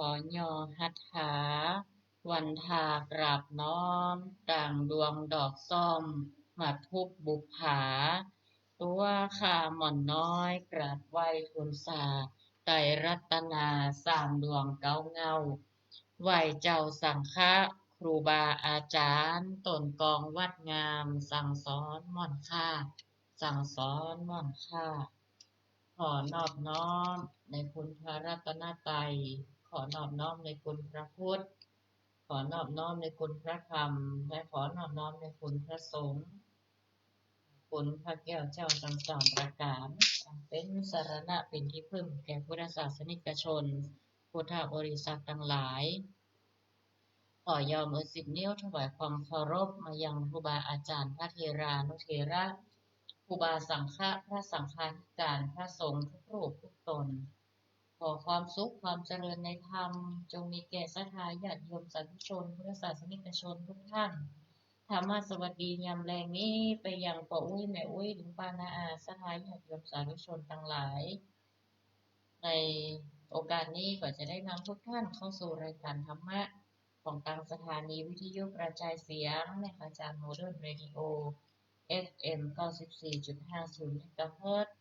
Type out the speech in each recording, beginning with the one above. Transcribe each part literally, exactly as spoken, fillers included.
อหย่อหัตถา วันทากราบน้อม ต่างดวงดอกส้ม มาทุบบุปผา ตั๋วข้าหม่อนน้อย กราบไหว้ทูลสา ไตรรัตนา สามดวงเก๊าเง้า ไหว้เจ้าสังฆะ ครูบาอาจ๋ารย์ ต้นกองวัดงาม สั่งสอนหม่อนข้า สั่งสอนหม่อนข้า ขอนอบน้อมในคุณพระรัตนตรัย ขอนอบน้อมในคุณพระพุทธ ขอนอบน้อมในคุณพระธรรม และขอนอบน้อมในคุณพระสงฆ์ คุณพระแก้วเจ้าทั้งสามประก๋าน อันเป๋นสรณะเป๋นตี้พึ่งแก่พุทธศาสนิกชน พุทธบริษัทตังหลาย ขอย่อมือสิบนิ้วถวายความเคารพมายังครูบาอาจ๋ารย์ พระเถรานุเถระ ครูบาสังฆะ พระสังฆาธิการ พระสงฆ์ทุกรูปทุกตน ขอความสุขความเจริญในธรรม จงมีแก่ศรัทธาญาติโยมสาธุชน พุทธศาสนิกชนทุกท่าน ธรรมสวัสดียามแลงนี้ ไปยังป้ออุ๊ยแม่อุ๊ย ลุงป้าน้าอา ศรัทธาญาติโยมสาธุชนตังหลาย ในโอกาสนี้ก็จะได้นำทุกท่านเข้าสู่รายการธรรมะ ของตังสถานีวิทยุกระจายเสียงแม่อาจ๋ารย์ โมเดิร์นเรดิโอ เอฟเอ็ม เก้าสิบสี่จุดห้าศูนย์เมกะเฮิรตซ์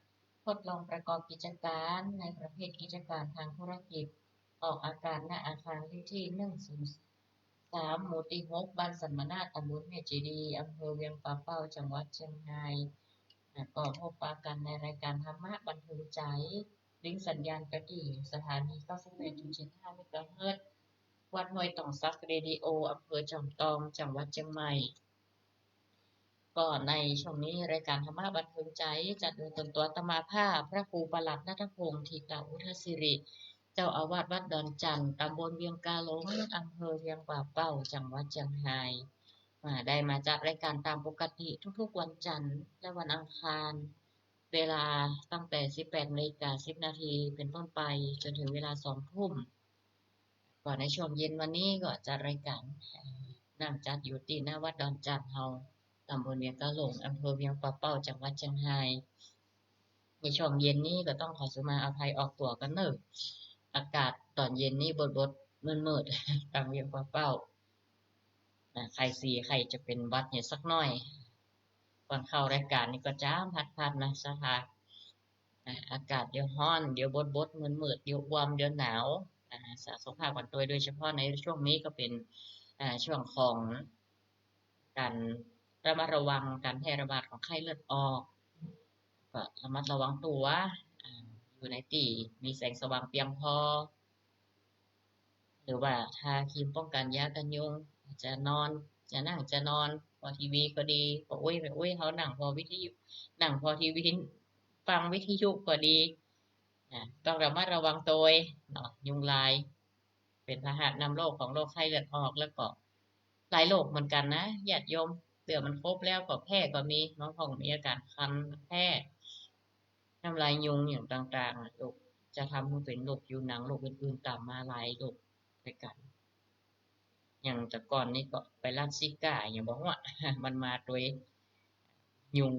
ทดลองประกอบกิจก๋านในประเภทกิจก๋านตางธุรกิจ ออกอากาศ ณ อาคารเลขตี้ หนึ่งศูนย์สาม หมู่ตี้หก บ้านสัมมนาถ ตำบลแม่เจดีย์ อำเภอเวียงป่าเป้า จังหวัดเจียงฮาย แล้วก็พบปะกั๋นในรายการธรรมะบันเทิงใจ๋ ลิงก์สัญญาณก็ตี้สถานี เก้าสิบแปดจุดเจ็ดห้าเมกะเฮิรตซ์ วัดห้วยต้องสักเรดิโอ อำเภอจอมตอง จังหวัดเจียงใหม่ ก็ในช่วงนี้รายการธรรมะบันเทิงใจ๋ จัดโดยต๋นตั๋วอาตมาภาพ พระครูประหลัดณัฐพงษ์ ถิตะวุฒสิริ เจ้าอาวาสวัดดอนจันทน์ ตำบลเวียงกาหลง อำเภอเวียงป่าเป้า จังหวัดเจียงฮาย อ่า ได้มาจัดรายการตามปกติทุกๆวันจันทร์และวันอังคาร เวลาตั้งแต่สิบแปดนาฬิกาสิบนาทีเป๋นต้นไป จ๋นเถิงเวลาสองทุ่ม ก็ในช่วงเย็นวันนี้ก็จัดรายก๋าน เอ่อ นั่งจัดอยู่ตี้หน้าวัดดอนจันทน์เฮา ตำบลเวียงกาหลง อำเภอเวียงป่าเป้า จังหวัดเจียงฮาย ในช่วงเย็นนี้ก็ต้องขอสุมาอภัยออกตั๋วก่อนเน่อ อากาศต๋อนเย็นนี้บดๆ มืดๆ ตางเวียงป่าเป้า นะ ใค่สิ ใค่จะเป๋นหวัดเนี่ยสักหน้อย ก่อนเข้ารายก๋านนี่ก็จามพัดๆ นะ ศรัทธา นะ อากาศเดี๋ยวฮ้อน เดี๋ยวบดๆ มืดๆ เดี๋ยวอ่วม เดี๋ยวหนาว นะ สะสมภาพกั๋นตวย โดยเฉพาะในช่วงนี้ก็เป๋น อ่า ช่วงของก๋านระมัดระวังก๋านแพร่ระบาดของไข้เลือดออก ก็ระมัดระวังตั๋ว อ่า อยู่ในตี้มีแสงสว่างเปียงพอ หรือว่าทาครีมป้องกั๋น ยากั๋นยุง จะนอน จะนั่ง จะนอน ผ่อทีวีก็ดี ป้ออุ๊ยแม่อุ๊ยเฮานั่งผ่อวิทยุ นั่งผ่อทีวี ฟังวิทยุก็ดี อ่า ต้องระมัดระวังตวยเนาะ ยุงลาย เป๋นพาหะนำโรคของโรคไข้เลือดออก แล้วก็หลายโรคเหมือนกั๋นนะ ญาติโยม เตื้อมันครบแล้วก็แพ้ก็มี บางพ่องมีอาก๋านคัน แพ้ น้ำลายยุงอย่างต่างๆ อะ โรค จะทำหื้อเป๋นโรคผิวหนัง โรคอื่นๆ ต๋ามมาหลายโรคตวยกั๋น อย่างแต่ก่อนนี่ก็ไวรัสซิก้า อย่างบ่ฮู้อะ มันมาตวยยุง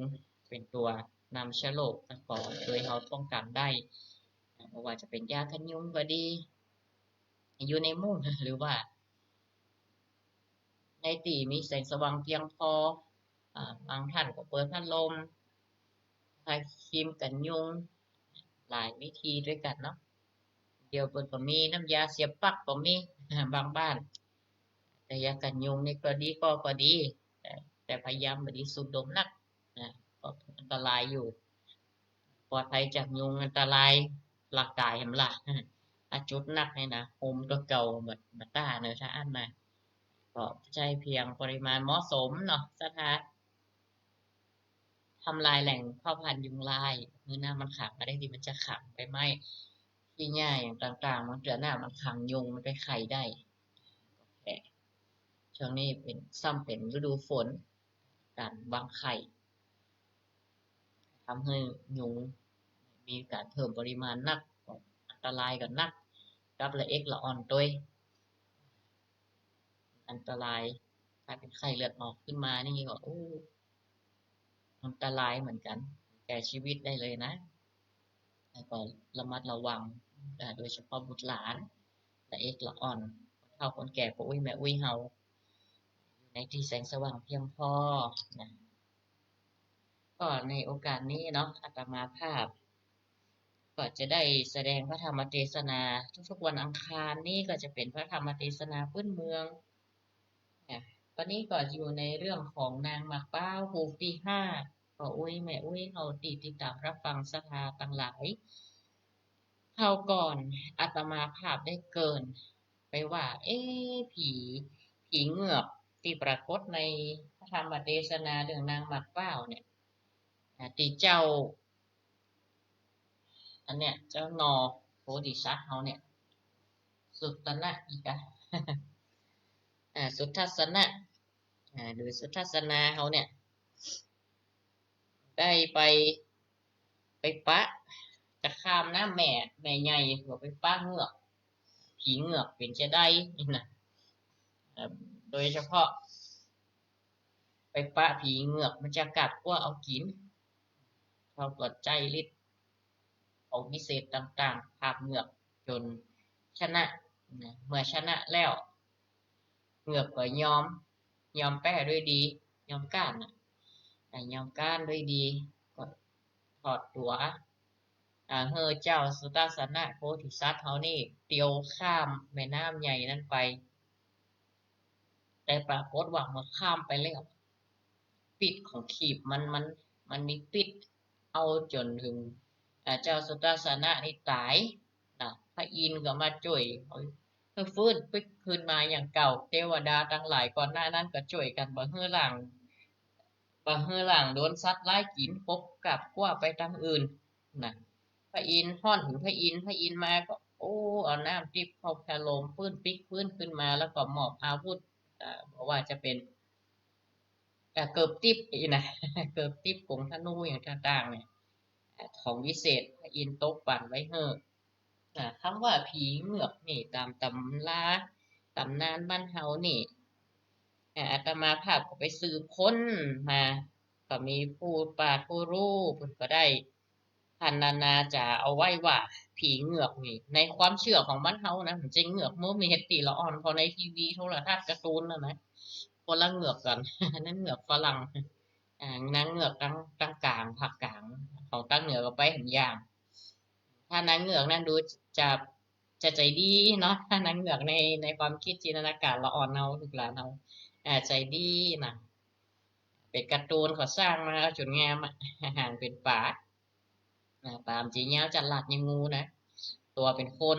เป๋นตัวนำเชื้อโรค แล้วก็ตวยเฮาป้องกั๋นได้ บ่ว่าจะเป๋นยากั๋นยุงก็ดี อยู่ในมุ้ง หรือว่า ในตี้มีแสงสว่างเปียงพอ อ่า บางต้านก็เปิดพัดลม ทาครีมกั๋นยุง หลายวิธีตวยกั๋นเนาะ เดี๋ยวเปิ้นก็มีน้ำยาเสียบปลั๊กก็มี บางบ้าน แต่ยากั๋นยุงนี่ก็ดีก็ ก็ดี แต่ แต่พยายามบ่ดีสูดดมนัก นะ ก็อันตรายอยู่ ปลอดภัยจากยุง อันตรายร่างก๋ายแหมล่ะ ถ้าจุดนักนี่นะ หมตัวเก่าบ่ บ่ต้านเน่อ ถ้าอั้นนะ ก็ใจ๊เพียงปริมาณเหมาะสมเนาะ ศรัทธา ทำลายแหล่งเพาะพันธุ์ยุงลาย หื้อน้ำมันขัง บ่ได้ตี้มันจะขัง ใบไม้ ขี้หญ้าอย่างต่างๆ บางเตื้อน้ำมันขังยุงมันไปไข่ได้ โอเค ช่วงนี้เป๋น ซ้ำเป๋นฤดูฝน ก๋านวางไข่ ทำหื้อยุงมีก๋านเพิ่มปริมาณนัก อันตรายก็นัก กับละเอ็ดละอ่อนตวย อันตราย ถ้าเป๋นไข้เลือดออกขึ้นมานี่ก็ โอ้ อันตรายเหมือนกั๋น แก่ชีวิตได้เลยนะ แล้วก็ระมัดระวัง อ่า โดยเฉพาะบุตรหลาน ต๋าเอกละอ่อน คนเฒ่าคนแก่ ป้ออุ๊ยแม่อุ๊ยเฮา อยู่ในตี้แสงสว่างเพียงพอนะ ก็ในโอกาสนี้เนาะ อาตมาภาพ ก็จะได้แสดงพระธรรมเตสนา ทุกๆวันอังคารนี้ก็จะเป๋นพระธรรมเตสนาปื้นเมืองนะ วันนี้ก็อยู่ในเรื่องของนางหมากเป๊า ฮูกตี้ห้า ป้ออุ๊ยแม่อุ๊ยเฮาตี้ติดต๋ามรับฟังศรัทธาตังหลาย คราวก่อนอาตมาภาพได้เกริ่นไปว่า เอ๊ะ ผี ผีเหงือกตี้ปรากฏในพระธรรมเตสนาเรื่องนางหมากเป๊าเนี่ย อ่า ตี้เจ้า อันเนี้ย เจ้าหน่อโพธิสัตว์เฮาเนี่ย สุตนะอีกอะ อ่า สุทัศนะ อ่า หรือสุทัศนาเฮาเนี่ย ได้ไป ไปปะ จะข้ามน้ำแม่ แม่ใหญ่ ก็ไปปะเหงือก ผีเหงือกเป๋นจะใดนี่นะ เอ่อ โดยเฉพาะ ไปปะผีเหงือกมันจะกัดกั๊วเอากิ๋น เขาก็ใจ๊ฤทธิ์ของวิเศษต่างๆ ผลักเหงือกจ๋นชนะนะ เมื่อชนะแล้ว เหงือกก็ยอม ยอมแป๊ด้วยดี ยอมก๊านน่ะ อ่ะ ยอมก๊านด้วยดี ก็ถอดตั๋ว อ่า หื้อเจ้าสุทัศนะโพธิสัตว์เฮานี่เตียวข้ามแม่น้ำใหญ่นั้นไป แต่ปรากฏว่าเมื่อข้ามไปแล้ว พิษของขีบมัน มัน มันมีพิษ เอาจ๋นเถิง อ่า เจ้าสุทัศนะนี่ต๋ายนะ พระอินทร์ก็มาจ้วย เอา หื้อฟื้นปิ๊กคืนมาอย่างเก่า เตวดาตังหลายก่อนหน้านั้นก็จ้วยกั๋น บ่หื้อหลาง บ่หื้อหลางโดนสัตว์ร้ายกิ๋น ปกกลับกั๊วไปตางอื่นนะ พระอินทร์ฮ้อนเถิงพระอินทร์ พระอินทร์มาก็ โอ้ เอาน้ำทิพย์เข้าผะโลม ฟื้นปิ๊กฟื้นคืนมา แล้วก็มอบอาวุธ อ่า บ่ว่าจะเป๋น อ่า เกิบทิพย์อีกนะ เกิบทิพย์ ก๋งธนูอย่างต่างๆ เนี่ย อ่า ของวิเศษพระอินทร์ตกปั๋นไว้หื้อ อ่า กำว่าผีเหงือกนี่ต๋ามต๋ำรา ต๋ำนานบ้านเฮานี่ อ่า อาตมาภาพก็ไปสืบค้นมา ก็มีผู้ปราชญ์ผู้ฮู้เปิ้นก็ได้ พรรณนาจ๋าเอาไว้ว่า ผีเหงือกนี่ ในความเจื้อของบ้านเฮานะ บ่ใจ้เหงือกเมอร์เมดตี้ละอ่อนผ่อในทีวีโทรทัศน์การ์ตูนนั่นนะ คนละเหงือกกั๋น อันนั้นเหงือกฝรั่ง อ่า นางเหงือกตาง ตางก๋าง ภาคก๋าง ของตางเหนือก็ไปแหมอย่าง ถ้านางเหงือกนั้นดูจะ จะใจ๋ดีเนาะ ถ้านางเหงือกใน ในความกึ๊ดจินตนาก๋ารละอ่อนเฮา ลูกหลานเฮา อ่า ใจ๋ดีนะ เป๋นการ์ตูนเขาสร้างมาจ๋นงามอะ หางเป๋นป๋า อ่า ป๋ามันจะยาวจะลัดอย่างงูนะ ตั๋วเป๋นคน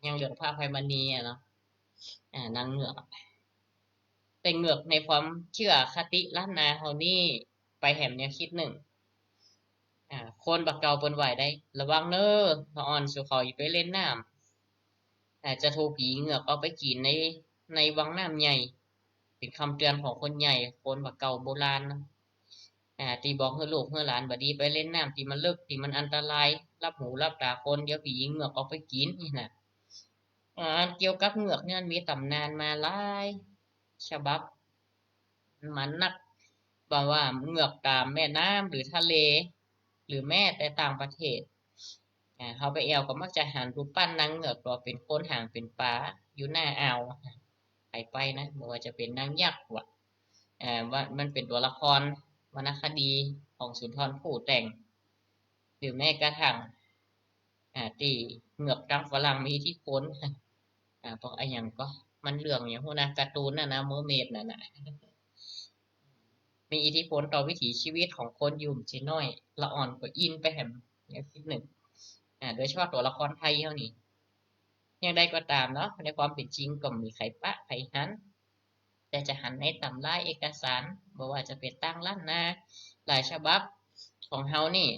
อย่างเรื่องพระอภัยมณีอะเนาะ อ่า นางเหงือกอะ แต่เหงือกในความเจื้อคติล้านนาเฮานี่ ไปแหมแนวกึ๊ดนึ่ง อ่า คนบ่าเก่าเปิ้นไหว้ได้ ระวังเน้อ ละอ่อน สูเขาอย่าไปเล่นน้ำ อ่า จะถูกผีเหงือกเอาไปกิ๋นใน ในวังน้ำใหญ่ เป๋นกำเตือนของคนใหญ่ คนบ่าเก่าโบราณนะ อ่า ตี้บอกหื้อลูกหื้อหลานบ่ดีไปเล่นน้ำตี้มันเลิก ตี้มันอันตราย ลับหูลับต๋าคน เดี๋ยวผีเหงือกเอาไปกิ๋นนี่นะ อ่า อันเกี่ยวกับเหงือกนี่มันมีต๋ำนานมาหลายฉบับ มันนัก บ่ว่าเหงือกต๋ามแม่น้ำหรือทะเล หรือแม้แต่ต่างประเทศ อ่า เฮาไปแอ่วก็มักจะหันรูปปั้นนางเหงือก ก็เป๋นคนหางเป๋นป๋า อยู่หน้าอ่าว ใผไปนะ บ่ว่าจะเป๋นนางยักษ์วะ อ่า ว่ามันเป๋นตั๋วละครวรรณคดีของสุนทรภู่แต่ง หรือแม้กระทั่ง อ่า ตี้เหงือกตางฝรั่งมีอิทธิพล อ่า เพราะอะหยังก็ มันเรื่องหยังฮู้นะ การ์ตูนน่ะนะ เมอร์เมดน่ะนะ มีอิทธิพลต่อวิถีชีวิตของคนอยู่บ่ใจ้น้อย ละอ่อนก็อินไปแหมแนวกึ๊ดนึ่ง อ่า โดยเฉพาะตั๋วละครไทยเฮานี่ อย่างใดก็ต๋ามเนาะ ในความเป๋นจริงก็บ่มีใผปะใผหัน แต่จะหันในต๋ำราเอกสาร บ่ว่าจะเป๋นต่างล้านนา หลายฉบับของเฮานี่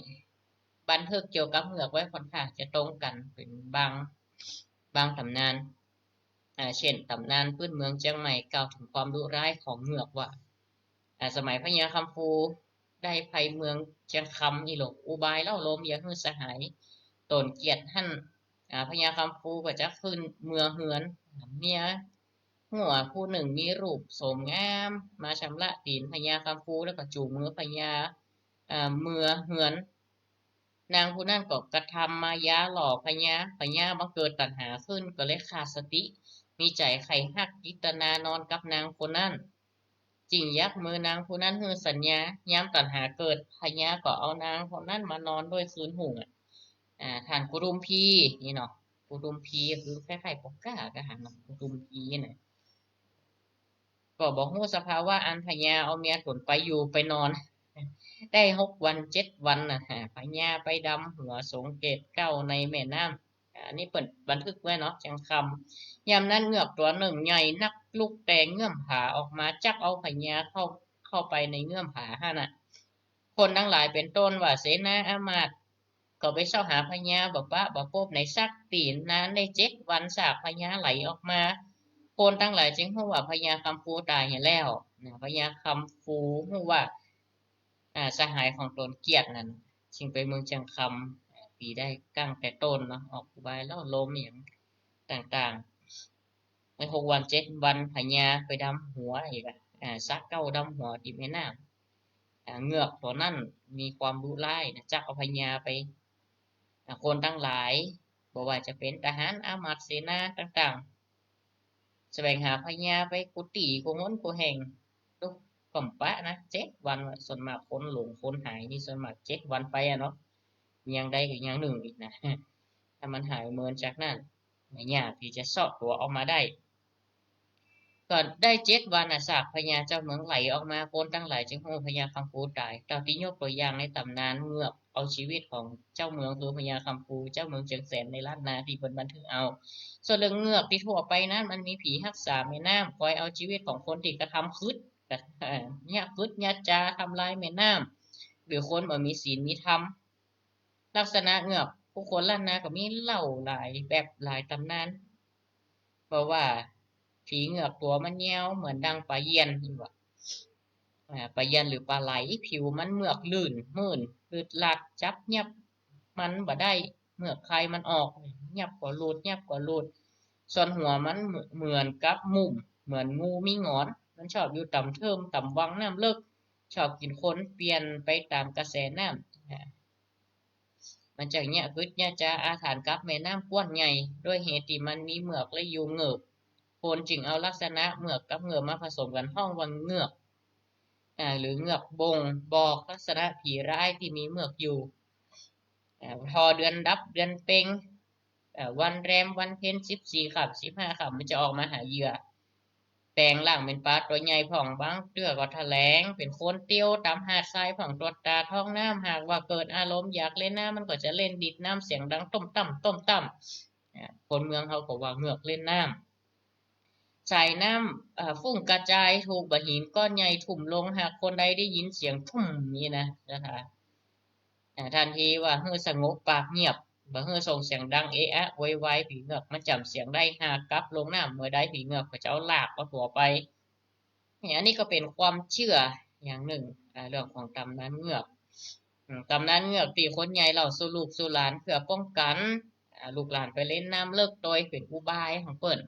บันทึกเกี่ยวกับเหงือกไว้ค่อนข้างจะตรงกั๋น เป๋นบาง บางต๋ำนาน อ่า เช่น ต๋ำนานปื้นเมืองเจียงใหม่กล่าวเถิงความดุร้ายของเหงือกว่า อ่า สมัยพญาคำภูได้ไปเมืองเจียงคำอี้หลอ อุบายเล่าโลมอย่าหื้อสหายต๋นเกียจหั้น อ่า พญาคำภูก็จักขึ้นเมือเฮือน เมียงั่วผู้นึ่งมีรูปโสมงาม มาชำระตี๋นพญาคำภู แล้วก็จูงมือพญา อ่า เมือเฮือน นางผู้นั้นก็กระทำมายาหลอกพญา พญาบังเกิดตัณหาขึ้น ก็เลยขาดสติ มีใจ๋ใค่ฮักจิตนานอนกับนางคนนั้น จึ่งยักมือนางผู้นั้นหื้อสัญญา ยามตัณหาเกิด พญาก็เอานางคนนั้นมานอนด้วยคืนฮุ่งอะ อ่า ต้านกุดุมพีนี่เนาะ กุดุมพีคือคล้ายๆ ปอก้า ก็หันเนาะ กุดุมพีน่ะ ก็บ่ฮู้สภาวะอันพญาเอาเมียต๋นไปอยู่ไปนอน ได้หกวันเจ็ดวันน่ะ อ่า พญาไปดำหัวสงเกศเก๊าในแม่น้ำ อ่า อันนี้เปิ้นบันทึกไว้เนาะ เจียงคำ ยามนั้นเงือกตั๋วนึ่งใหญ่นัก ลุกแต่เงื้อมผาออกมา จักเอาพญาเข้า เข้าไปในเงื้อมผาหั้นน่ะ คนตังหลายเป๋นต้นว่าเสนาอามาตย์ ก็ไปเซาะหาพญาบ่ปะบ่ปบไหนสักตี้ นานได้เจ็ดวัน ซากพญาไหลออกมา คนตังหลายจึงฮู้ว่าพญาคำฟูต๋ายหั้นแล้วนะ พญาคำฟูฮู้ว่า อ่า สหายของต๋นเกียดนั้น จึงไปเมืองเจียงคำ ปี๋ได้กั๋งแต่ต้นเนาะ ออกอุบายเล่าลมอะหยังต่างๆ ในหกวันเจ็ดวัน พญาไปดำหัวอีกอะ อ่า สักเก๊าดำหัวตี้แม่น้ำ อ่า เงือกตั๋วนั้นมีความดุร้ายนะ จักเอาพญาไป อ่า คนตังหลาย บ่ว่าจะเป๋นทหารอามาตย์เสนาต่างๆ แสวงหาพญาไปกู้ตี้กู้หนกู้แห่ง ตุ๊กก็บ่ปะนะ เจ็ดวันว่ะ ส่วนมากคนหลงคนหายนี่ส่วนมากเจ็ดวันไปอะเนาะ ยังได้ก็ยังนึ่งอีกนะ ถ้ามันหายเมินจากนั้น ยากตี้จะเซาะตั๋วออกมาได้ ก็ได้เจ็ดวันน่ะ ซากพญาเจ้าเมืองไหลออกมา คนตังหลายจึงฮู้พญาคำฟูต๋าย เต้าตี้ยกตั๋วอย่างในต๋ำนานเงือกเอาชีวิตของเจ้าเมืองคือพญาคำฟู เจ้าเมืองเจียงแสนในล้านนาตี้เปิ้นบันทึกเอา ส่วนเรื่องเงือกตี้ทั่วไปนั้น มันมีผีฮักษาแม่น้ำ คอยเอาชีวิตของคนตี้กระทำกึ๊ด เอ่อ เยียะกึ๊ดเยียะจาทำลายแม่น้ำ หรือคนบ่มีศีลมีธรรม ลักษณะเงือกผู้คนล้านนาก็มีเล่าหลายแบบหลายต๋ำนาน บอกว่าผีเงือกตั๋วมันยาวเหมือนดังป๋าเยียน นี่ว่า อ่า ป๋าเยียนหรือป๋าไหล ผิวมันเมือกลื่นมื่น ลืดลาด จับยับมันบ่ได้ เมือกใครมันออก ยับก็หลุด ยับก็หลุด ส่วนหัวมันเหมือนกับมุม เหมือนงูมีหงอน มันชอบอยู่ต๋ามเทิมต๋ามวังน้ำเลิก ชอบกิ๋นคน เปลี่ยนไปต๋ามกระแสน้ำ อ่า มันจักเยียะกึ๊ดเยียะจาอาถรรพ์กับแม่น้ำกว้างใหญ่ ด้วยเหตุตี้มันมีเมือกและยูงเงิบ คนจึงเอาลักษณะเมือกกับเงิบมาผสมกั๋นฮ้องว่าเงือก อ่า หรือเงือกบ่งบอกลักษณะผีร้ายตี้มีเมือกอยู่ อ่า ผ่อเดือนดับเดือนเป็ง อ่า วันแรมวันเพ็ญสิบสี่ค่ำสิบห้าค่ำมันจะออกมาหาเหยื่อ แป๋งร่างเป๋นป๋าตั๋วใหญ่พ่อง บางเตื้อก็แถลงเป๋นคนเตียวต๋ามหาดทรายพ่อง ตรวจตราท้องน้ำ หากว่าเกิดอารมณ์อยากเล่นน้ำ มันก็จะเล่นดีดน้ำเสียงดังต้มต้ำต้มต้ำ อ่า คนเมืองเขาก็ว่าเงือกเล่นน้ำ สายน้ำ อ่า ฟุ้งกระจาย ถูกบ่าหินก้อนใหญ่ทุ่มลง หากคนใดได้ยินเสียงทุ่มนี่นะ เจ้าค่ะ อ่า ทันทีว่าหื้อสงบปากเงียบ บ่หื้อส่งเสียงดังเอะอะโวยวาย ผีเงือกมันจ๋ำเสียงได้ หากกลับลงน้ำเมื่อใด ผีเงือกก็จะเอาลากเอาตั๋วไป นี่ อันนี้ก็เป๋นความเจื้ออย่างนึ่ง อ่า เรื่องของต๋ำนานเงือก อืม ต๋ำนานเงือกตี้คนใหญ่เล่าสู่ลูกสู่หลานเพื่อป้องกั๋น อ่า ลูกหลานไปเล่นน้ำเลิกตวย เป๋นอุบายของเปิ้น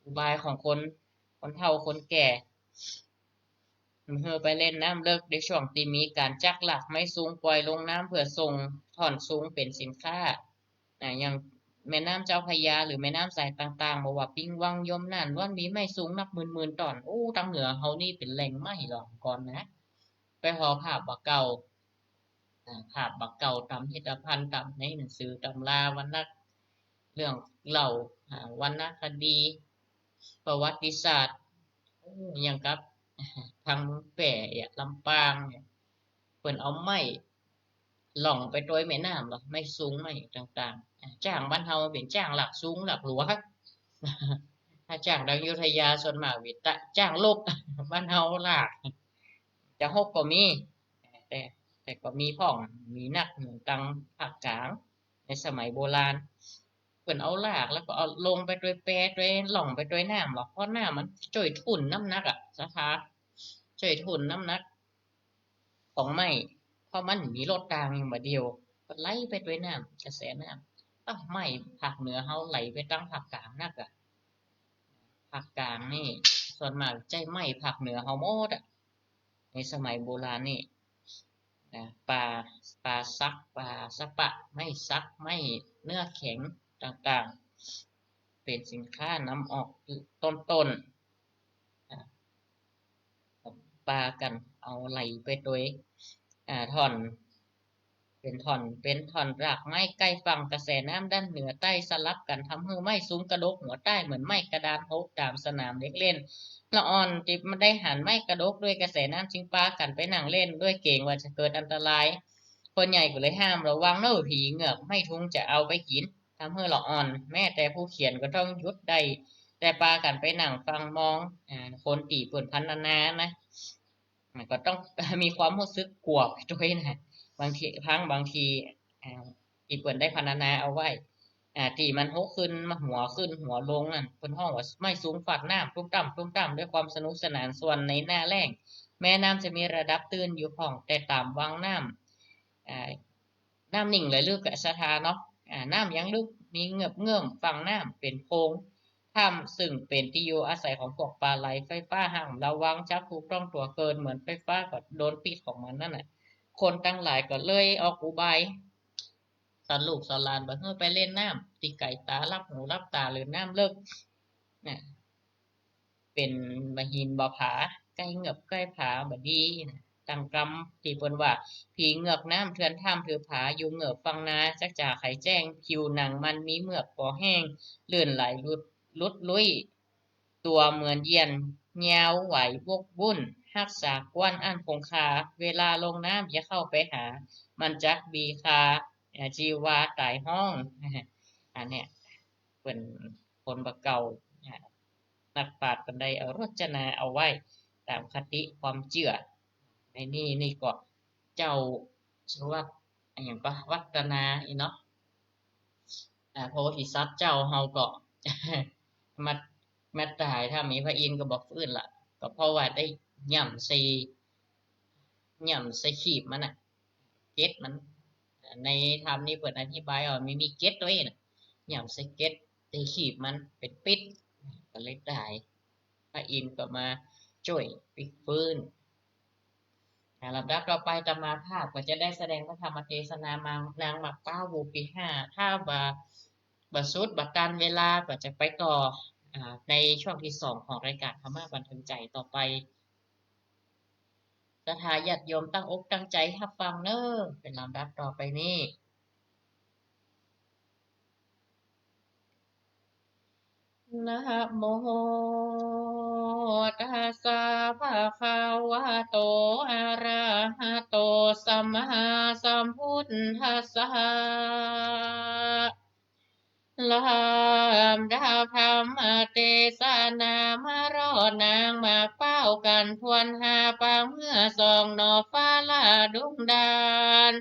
อุบายของคน คนเฒ่าคนแก่ หื้อไปเล่นน้ำเลิกในช่วงตี้มีก๋านจักลากไม้ซุงป่อยลงน้ำเพื่อส่งถ่อนซุงเป๋นสินค้า อ่า อย่างแม่น้ำเจ้าพระยาหรือแม่น้ำสายต่างๆ บ่ว่าปิงวัง ยมน่าน ล้วนมีไม้ซุงนับหมื่นๆ ต้น โอ้ ตางเหนือเฮานี่เป๋นแหล่งไม้หลวงก่อนนะ ไปผ่อภาพบ่าเก่า อ่า ภาพบ่าเก่าต๋ามพิพิธภัณฑ์ ต๋ามในหนังสือต๋ำราวรรณะ เรื่องเล่า อ่า วรรณคดี ประวัติศาสตร์ โอ้ อย่างกับ ทางเมืองแป้อะ ลำปางเนี่ย เปิ้นเอาไม้ล่องไปตวยแม่น้ำเนาะ ไม้ซุงไม้ต่างๆ อ่า จ๊างบ้านเฮาเป๋นจ๊างลากซุงลากลัว ถ้าจ๊างดังอยุธยาส่วนมากเป๋นตะ จ๊างลก บ้านเฮาลาก จะฮกก็มี แต่ แต่ก็มีพ่อง มีนัก ตังภาคกลาง ในสมัยโบราณ เปิ้นเอาลากแล้วก็เอาลงไปตวยแป ตวยล่องไปตวยน้ำเนาะ เพราะน้ำมันจ้วยทุ่นน้ำหนักอะ ศรัทธา จ้วยทุ่นน้ำหนักของไม้ เพราะมันมีลดตางอยู่บ่าเดี่ยว ก็ไหลไปตวยน้ำ กระแสน้ำ อ้าว ไม้ภาคเหนือเฮาไหลไปตังภาคกลางนักอะ ภาคกลางนี่ส่วนมากใจ๊ไม้ภาคเหนือเฮาหมดอะ ในสมัยโบราณนี่ นะ ปา ปาสัก ปาสะปะ ไม้สัก ไม้เนื้อแข็งต่างๆ เป๋นสินค้านำออกต้นๆ อ่า ปากั๋นเอาไหลไปตวย อ่า ถ่อน เป๋นถ่อน เป๋นถ่อนรากไม้ใก้ฝั่ง กระแสน้ำด้านเหนือใต้สลับกั๋น ทำหื้อไม้สูงกระดกหัวใต้ เหมือนไม้กระดานหกต๋ามสนามเด็กเล่น ละอ่อนตี้มันได้หันไม้กระดกด้วยกระแสน้ำ จึงปากั๋นไปนั่งเล่น ด้วยเก๋งว่าจะเกิดอันตราย คนใหญ่ก็เลยห้ามระวังเน่อ ผีเหงือกไม้ทุงจะเอาไปกิ๋น ทำหื้อละอ่อน แม้แต่ผู้เขียนก็ต้องหยุดได้ แต่ปากั๋นไปนั่งฟังมอง อ่า คนตี้เปิ้นพรรณนานะ มันก็ต้องมีความฮู้สึกกั๋วไปตวยนะ บางที พังบางที อ่า ตี้เปิ้นได้พรรณนาเอาไว้ อ่า ตี้มันหกขึ้นมา หัวขึ้นหัวลงนั่น เปิ้นฮ้องว่าไม้สูงฟาดน้ำ ตุ้มตั้ม ตุ้มตั้ม ด้วยความสนุกสนาน ส่วนในหน้าแล้ง แม่น้ำจะมีระดับตื้นอยู่พ่อง แต่ต๋ามวังน้ำ อ่า น้ำนิ่งไหลลึกอะ ศรัทธาเนาะ อ่า น้ำยังลึก มีเงือบเงื่อม ฝั่งน้ำเป๋นโพรงถ้ำ ซึ่งเป๋นตี้อยู่อาศัยของพวกปลาไหล ไฟฟ้าห้ามระวัง จักถูกต้องตั๋วเกิน เหมือนไฟฟ้าก็โดนพิษของมันนั่นน่ะ คนตังหลายก็เลยออกอุบาย สอนลูกสอนหลานบ่หื้อไปเล่นน้ำตี้ไก๋ต๋า ลับหูลับต๋า หรือน้ำเลิก น่ะ เป๋นบ่าหินบ่าผา ใก้เงือบใก้ผาบ่ดีนะ ตังกำตี้เปิ้นว่า ผีเหงือกน้ำเถื่อนถ้ำถือผา อยู่เงือบฝั่งนา จักจ๋าไขแจ้ง ผิวหนังมันมีเมือกปอแห้ง ลื่นไหลหลุด หลุดลุ่ย ตั๋วเหมือนเยียน ยาวไหววกวุ่น ฮักษากว้านอั้นคงคา เวลาลงน้ำอย่าเข้าไปหา มันจักบีคา อ่า จีวาต๋ายฮ้อง อันเนี้ย เปิ้นคนบ่าเก่า อ่า นักปราชญ์เปิ้นได้เอารจนาเอาไว้ต๋ามคติความเจื้อ ในนี้นี่ก็เจ้าชื่อว่าอะหยังก็วัฒนาอี้เนาะ อ่า โพธิสัตว์เจ้าเฮาก็ มา มาต๋าย ถ้ามีพระอินทร์ก็บ่ฟื้นละ ก็เพราะว่าได้หย่ำใส่ หย่ำใส่ขีบมันน่ะ เกล็ดมัน ในธรรมนี่เปิ้นอธิบายว่ามันมีเกล็ดตวยน่ะ หย่ำใส่เกล็ด ใส่ขีบมันเป๋นปิ๊ด ก็เลยต๋าย พระอินทร์ก็มาจ้วยปิ๊กฟื้น อ่า ลำดับต่อไปอาตมาภาพก็จะได้แสดงพระธรรมเทศนามา นางหมากเป๊า หมู่ตี้ห้า ถ้าบ่ บ่สุดบ่ตันเวลาก็จะไปต่อ อ่า ในช่วงตี้สองของรายการธรรมะบันเทิงใจ๋ต่อไป ศรัทธาญาติโยมตั้งอกตั้งใจ๋ฮับฟังเน่อ เป๋นลำดับต่อไปนี้ นะโมตัสสะ ภะคะวะโต อะระหะโต สัมมาสัมพุทธัสสะ ลำดับธรรมเทศนามารอดนางหมากเป๊ากั๋นถ้วนห้าปางเมื่อสองหน่อฟ้าละดุงดาน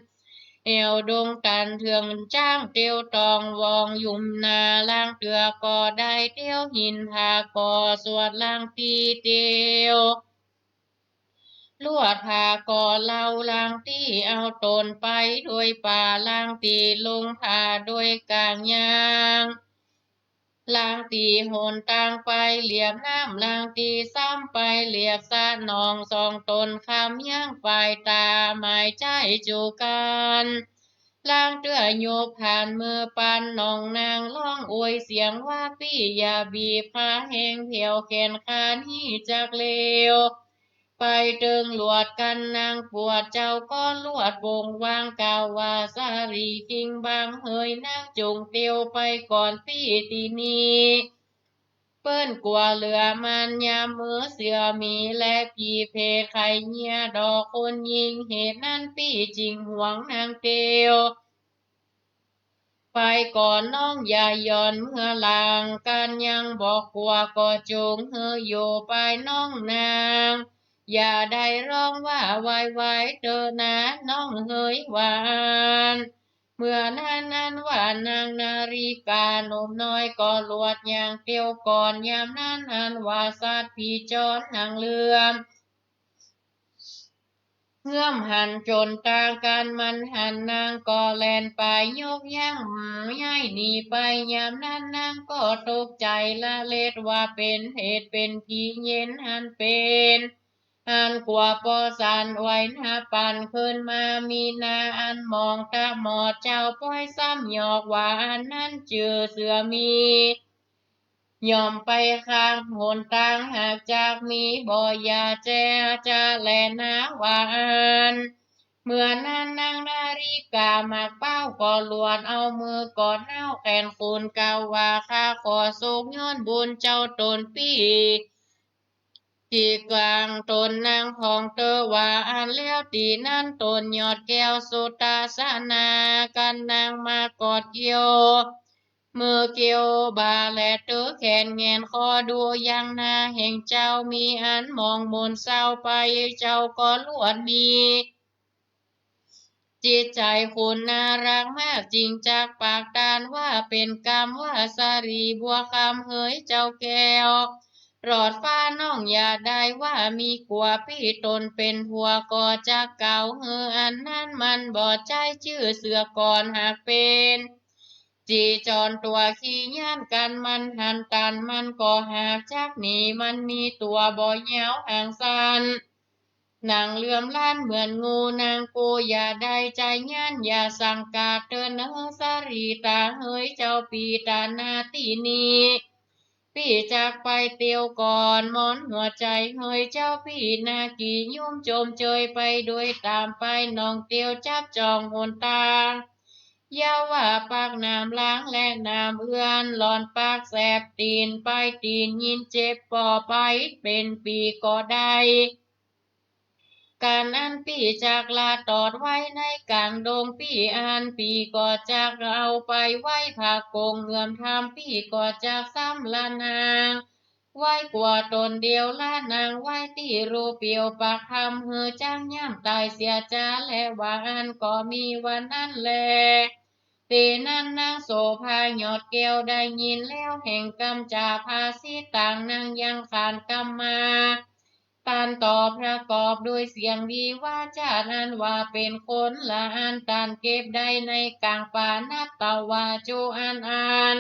แอ่วดงตันเถื่องจ้างเตียวตองวอง ยุมนาลางเตื้อก็ได้เตียวหินผาก่อสวดลางตี้เตียว ลวดผาก่อเล่าลางตี้เอาต๋นไป โดยป่าลางตี้ลงผาโดยก๋างยาง ลางตี้หนตางไปเหลียบน้ำ ลางตี้ซ้ำไปเหลียบสะหนอง สองต๋นคำยังฝ่ายต๋าหมายใจ๊จู๋กั๋น ลางเตื้อยบผ่านเมือปันหนองนางฮ้องอวยเสียงว่า ปี้อย่าบีบผาแฮง แผวแขนขานี้จักเลว ไปเติงลวดกั๋นนางปวด เจ้าก็ลวดปงวางกล่าวว่า สาลีคิงบางเหย นางจงเตียวไปก่อนปี้ตี้นี้ เปิ้นกั๋วเหลือมันยามมื้อเสือหมีและผีเผตไขเยียดอกคนญิง เหตุนั้นปี้จึงห่วงนางเตียว ไปก่อนน้องอย่าหย่อนเมือหลัง กั๋นยังบ่กั๋วก็จงหื้ออยู่ไปน้องนาง อย่าได้ฮ้องว่าไวๆ เต๊อะนาน้องเหย ว่าอั้น เมื่อนั้นอันว่านางนาริกาหนุ่มน้อยก็ลวดย่างเตียวก่อน ยามนั้นอันว่าสัตว์ผีจรนั่งเลื่อม เฮื่อมหันจ๋นต่างกั๋น มันหันนางก็แล่นไป ยกยั้งย้ายหนีไป ยามนั้นนางก็ตกใจ๋ละเล็ดว่าเป๋นเหตุเป๋นผี เย็นหันเป๋น อันกั๋วปอสันไหวนาปั่นขึ้นมา มีนาอันหมองต๋าหมอด เจ้าป้อยซ้ำหยอกว่า อันนั้นจื้อเสือมี ย่อมไปข้างหนตาง หากจักมีบ่อย่าแจจะแลนา ว่าอั้น เมื่อนั้นนางนาริกาหมากเป๊าก็หลวด เอามือกอดเน้าแขนขุน กล่าวว่า ข้าขอสุขย้อนบุญเจ้าต๋นปี้ ตี้กางต๋นนางของเตอ ว่าอั้นแล้ว ตี้นั้นต๋นยอดแก้วสุตาสนา กั๋นนางมากอดเกี่ยว มือเกี่ยวบ่าและเตอแขนแหงนคอ ดูยังนาแห่งเจ้า มีอันหมองหมนเศร้าไป เจ้าก็หลวดมี จิตใจ๋คุณน่ารักมาก จึงจักปากตานว่า เป๋นกำว่าสะหลีบัวคำเหยเจ้าแก้ว รอดฟ้าน้องอย่าได้ว่า มีกั๋วปี้ต๋นเป๋นผัว ก็จักกล่าวหื้อ อันนั้นมันบ่ใจ้จื้อเสือก่อน หากเป๋น จี๋จอนตั๋วขี้ย้านกั๋น มันหันตัน มันก็หากจักหนี มันมีตั๋วบ่ยาวหางสั้น หนังเหลื่อมล้านเหมือนงู นางกูอย่าได้ใจ๋ย้าน อย่าสังกาดเตอเนอสะหลีต๋าเหยเจ้าปี้ ต๋านาตี้นี้ ปี้จักไปเตียวก่อน หมอนหัวใจ๋เหยเจ้าปี้ นากี่ยุ่มจมเจยไปโดยต๋ามไป น้องเตียวจับจ่องหนตาง อย่าว่าปากน้ำล้างและน้ำเอื้อน หล่อนปากแสบตี๋นไป ตี๋นยินเจ็บป่อไปเป๋นปี๋ก็ได้ ก๋านอันปี้จักละตอดไว้ในก๋างดง ปี้อันปี้ก็จักเอาไปไว้ผากง เอื้อมธรรมปี้ก็จักซ้ำละนาง ไว้กั๋วต๋นเดียว ละนางไว้ตี้รูเปียว ปากธรรมหื้อจักย่ำต๋ายเสียจา และว่าอั้นก็มีวันนั้นแล ตี้นั้นนางโสภายอดแก้วได้ยินแล้ว แห่งกำจาภาษิตต่าง นางยังขานกำมา ตันต่อประกอบโดยเสียงดีวาจ๋า อันว่าเป๋นคนละอัน ตันเก็บได้ในก๋างป่า นับเต้าว่าจุอันอัน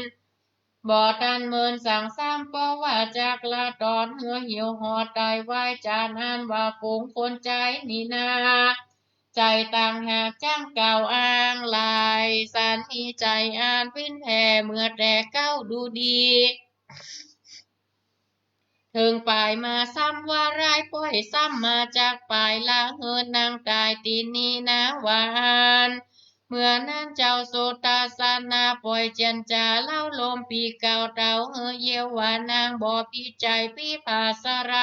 บ่ตันเมินสั่งซ้ำ เพราะว่าจักละตอดหื้อหิวหอดต๋ายวายจ๋า อันว่าฝูงคนใจ๋นี่นา ใจ๋ต่างหากจั้งกล่าวอ้างหลาย สันมีใจ๋อันปิ๊นแผ่ เมื่อแต่เก๊าดูดี เถิงป๋ายมาซ้ำว่าร้าย ป้อยซ้ำมาจากป๋าย ละหื้อนางต๋ายตี้นี้นา ว่าอั้น เมื่อนั้นเจ้าสุตาสนา ป้อยเจียนจ๋าเล้าลมปี้เก่าเต้า หื้อเยียวว่านางบ่ปี้ใจ๋ปี้ผาสะไร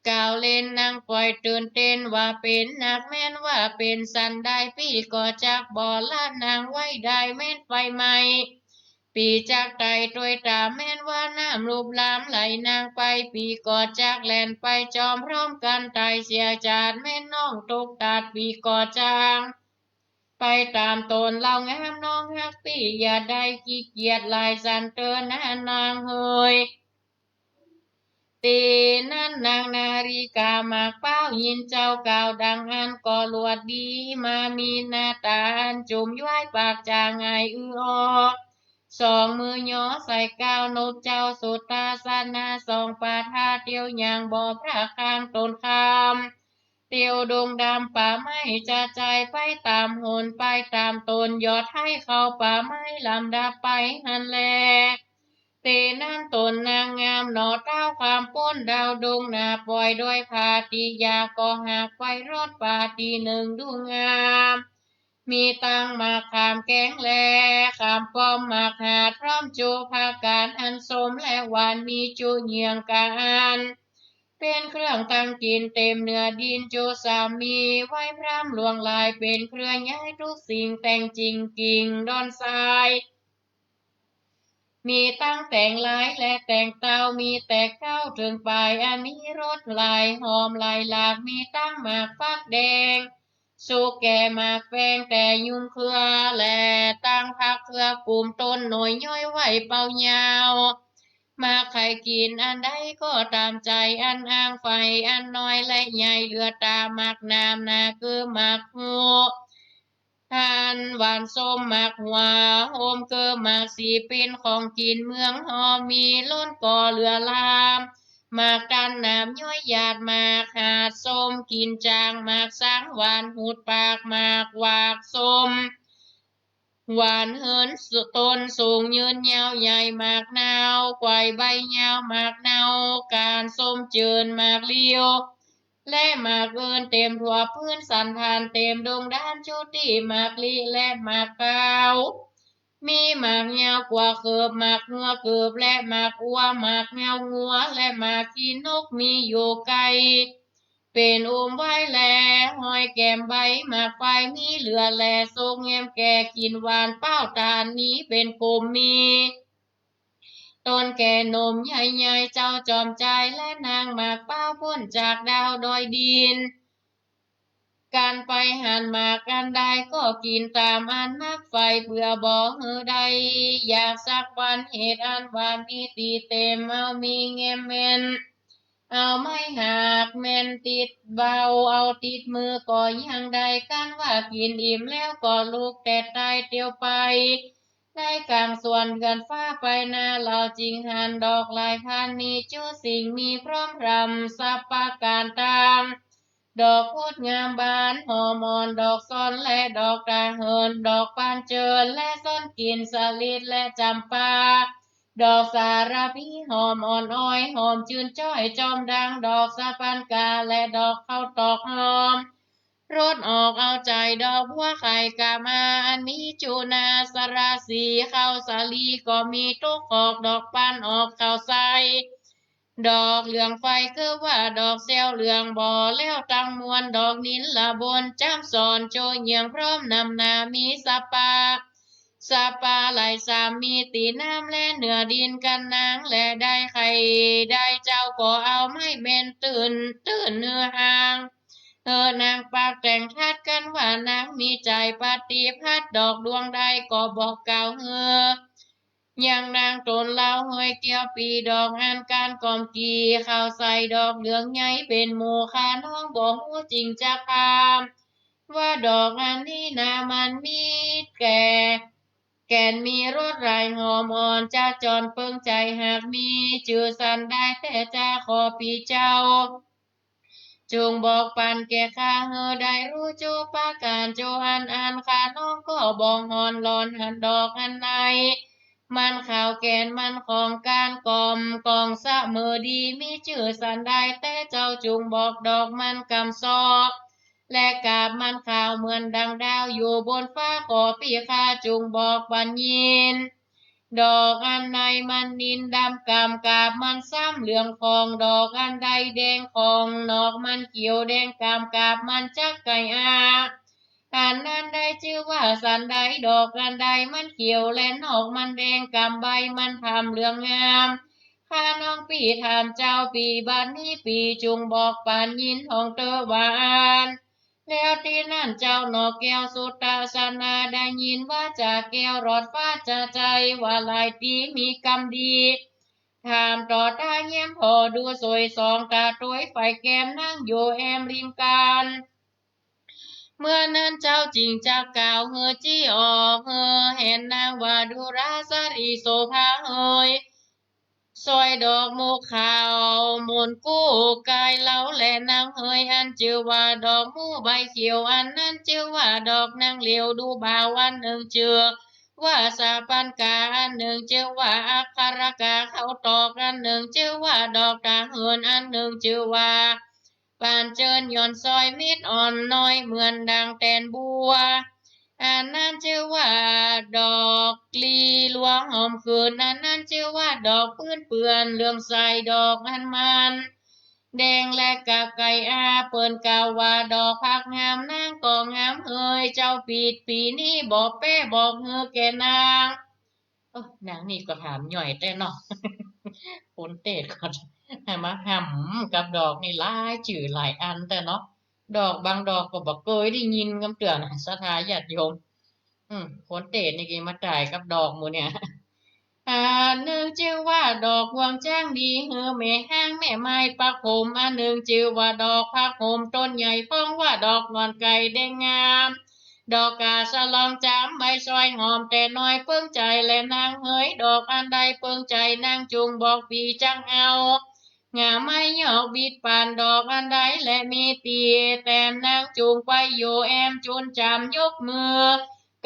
กล่าวเล่นนางป้อยตื่นเต้น ว่าเป๋นนักแม่น ว่าเป๋นสันใดปี้ก็จักบ่ละนางไว้ได้ แม่นไฟไหม้ ปี้จักไต่ตวยต๋าม แม่นว่าน้ำลุบลามไหลนางไป ปี้ก็จักแล่นไปจอมพร้อมกั๋น ต๋ายเสียจาด แม่นน้องตกตาด ปี้ก็จักไปต๋ามต๋น เล่างามน้องฮักปี้ อย่าได้ขี้เกียจหลาย สันเต๋อนานางเหย ตี้นั้นนางนาริกาหมากเป๊า ยินเจ้ากล่าวดังอั้นก็หลวดดีมา มีหน้าต๋าอันจุ่มย้วย ปากจ๋าง่ายอื้อออ สองมือยอใส่ก้าว นกเจ้าสุตาสนา สองป่าท่าเตียว ย่างบ่พลาดข้างต๋นคำ เตียวดงดำป่าไม้จะใจ๋ ไปต๋ามหน ไปต๋ามต๋น ยอดไห้เข้าป่าไม้ ลำดับไปหั้นแล ตี้นั้นต๋นนางงามหน่อเต๊า ความป๊นดาวดงหน้า ป้อยโดยผาตี้ยา ก็หากไปรอดป่าตี้นึ่งดูงาม มีตังหมากขามแก๋งแล ขามป้อมหมากหาด พร้อมจุผาก๋านอันส้มและหวาน มีจุเยื่องกาอัน เป๋นเครื่องตั้งกิ๋น เต๋มเนื้อดินจุสามี ไหว้พร่ำหลวงหลาย เป๋นเครื่องย้ายทุกสิ่ง แต่งจิ่งกิ่งดอนทราย มีตังแต่งลายและแต่งเต้า มีแต่เก๊าเถิงป๋าย อันมีรสหลายหอมหลายหลาก มีตังหมากฟักแดง สุกแก่หมากแปงแต่ยุงเครือ และตังผักเครือกุม ต้นหน่วยย้อยไหวเป่ายาว หมากใค่กิ๋นอันใดก็ต๋ามใจ๋ อันอ่างใฝ่ อันน้อยและใหญ่ เหลือต๋าหมากหนาม หน้าคือหมากฮู อันหวานส้ม หมากหัวโฮม คือหมากสี เป๋นของกิ๋นเมืองฮอ มีล้นก็เหลือหลาม หมากตันหนามย้อยหยาด หมากหาดส้มกลิ่นจาง หมากสังหวานหูดปาก หมากหวากส้มหวานเหิน ต้นสูงยืนยาวใหญ่ หมากนาวไขว่ใบยาว หมากเนาก๋านส้มจืน หมากลิ้ว และหมากอื่นเต็มทั่วพื้นสันฐาน เต็มดงดานจุติ หมากลี้และหมากขาว มีหมากยาวกว่าเขิบ หมากหัวเกิบและหมากอัว หมากเงางัวและหมากขี้นก มีอยู่ไกล เป๋นอุ้มไว้แล ห้อยแก้มใบ หมากไฟมีเหลือแล สุกแง้มแก่กลิ่นหวาน เป้าตาลนี้เป๋นกลุ่ม มีต้นแก่หนุ่มใหญ่ๆ เจ้าจอมจายและนาง หมากเป้าพ่นจากดาวดอยดิน กันไปหัน หมากอันใดก็กิ๋นต๋ามอันนักใฝ่ เปื้อบ่หื้อได้อยากสักวัน เหตุอันว่ามีตี้เต็ม เอามีแง้มแม่น เอาไม้หากแม่นติดเบา เอาติดมือก็ยังได้ กันว่ากิ๋นอิ่มแล้วก็ลุกแต่ตายเตียวไป ในก๋างสวนเดือนฟ้าไปนา เฮาจึงหันดอกหลายพัน มีจุสิ่งมีพร้อมพร่ำสัพพะก๋านตาง ดอกพุดงามบานหอมอ่อน ดอกสนและดอกตาเหิน ดอกบานเจิญและส้นกลิ่นสะหลิดและจ๋ำปา ดอกสาระพีหอมอ่อนอ้อย หอมจื้นจ้อยจอมดัง ดอกสะปันกาและดอกข้าวตอกหอม รสออกเอาใจ๋ ดอกบัวไข่กามา อันมีจุนาสราสี ข้าวสาลีก็มีตุ๊กขอก ดอกปันออกข้าวใส ดอกเหลืองไฟคือว่าดอกแซวเหลือง บ่แล้วตังมวล ดอกนิลละบน จ๋ำสอนโจเหยี่ยงพร้อมนำหน้า มีสะปา สะปาไหลสาม มีตี้น้ำและเหนือดิน กันนางแลได้ใค่ได้เจ้า ก็เอาไม้แม่นตื้น ตื้นหื้อห่าง หื้อนางปากแต่งทัด กันว่านางมีใจ๋ปฏิพัติ ดอกดวงใดก็บอกกล่าวหื้อ ยังนางตนเล่าเฮยเตียวปี ดอกอันก๋านก่อมกี่ ข้าวใสดอกเหลืองใหญ่เป๋นหมู่ ข้าน้องบ่ฮู้จริงจักถาม ว่าดอกอันนี้นามันมีแก่ แก่นมีรสหลายหอมอ่อน จะจอนเปิงใจ๋หากมี จื้อสันใดแต๊จา ขอปี้เจ้า จุ่งบอกปันแก่ข้า หื้อได้ฮู้จุประก๋าน จุอันอันข้าน้องก็บ่ห่อนหลอน หันดอกอันไหน มันขาวแก่นมันของก๋านก่อม ก่องเสมอดี มีจื้อสันใดแต๊เจ้า จุ่งบอกดอกมันกำซอก และกาบมันขาวเหมือนดังดาว อยู่บนฟ้า ขอปี้ข้าจุ่งบอกปันยิน ดอกอันในมันนินดำกำ กาบมันซ้ำเหลืองผ่อง ดอกอันใดแดงผ่อง นอกมันเขียวแดงกำ กาบมันจักไก่อา อันนั้นได้จื้อว่าสันใด ดอกอันใดมันเขียวและนอกมันแดงกำ ใบมันพร่ำเหลืองงาม ข้าน้องปี้ถามเจ้า ปี้บัดนี้ปี้จุ่งบอกปันยิน ของเต๊อะว่าอัน แล้วตี้นั้นเจ้านกแก้วสุตตาสนา ได้ยินวาจ๋าแก้วหลอดฟ้าจ๋าใจ๋ ว่าหลายตี้มีกำดี ถามต่อตาแย้มผ่อดูสวยส่อง ต๋าตวยไฟแก้มนางอยู่แอมริมก๋าน เมื่อนั้นเจ้าจึงจักกล่าวหื้อจี้ออก หื้อหันนางว่าดูราสะหลีโสภาเหย สวยดอกหมู่ขาวมนกู้กายเล้า และนางเหยอันจื้อว่าดอกหมู่ใบเขียว อันนั้นจื้อว่าดอกนางเหลียวดูบ่าว อันนึ่งจื้อว่าสาปันกา อันนึ่งจื้อว่าอัครกา ข้าวตอก อันนึ่งจื้อว่าดอกตาเหิน อันนึ่งจื้อว่า ปานเจิญหย่อนซอยเม็ดอ่อนน้อยเหมือนดังแตนบัว อันนั้นจื้อว่าดอกลีลัวหอมเขิน อันนั้นจื้อว่าดอกปื้นเปื้อนเหลืองใส ดอกอันมันแดงและกาบไก่อา เปิ้นกล่าวว่าดอกผักงาม นางก็งามเหย เจ้าปิดปี๋นี้บ่แป้บอกหื้อแก่นาง โอ้ นางนี่ก็ถามหย่อยแต๊เนาะ คนเตศก็ให้มาห่ำกับดอกนี่หลายจื้อหลายอันแต๊เนาะ ดอกบางดอกก็บ่เกยได้ยินกำเตื้อนะ ศรัทธาญาติโยม อืม คนเตศนี่ก็มาต๋ายกับดอกหมู่เนี่ย อันนึ่งจื้อว่าดอกฮวงจั้งดี หื้อแม่ฮ้างแม่ไม้ปักผม อันนึ่งจื้อว่าดอกผักผมต้นใหญ่ พ่องว่าดอกหงอนไก่แดงงาม ดอกกาสะลองจามใบซอยหอมแต่น้อย เปิ้งใจ๋แลนางเหย ดอกอันใดเปิ้งใจ๋นางจุ่งบอกปี้จักเอา งาไม้ยอกบิดปันดอกอันใดแลมีตี้ แต้มนางจุ่งไปอยู่แอมจุนจ๋ำยกมือ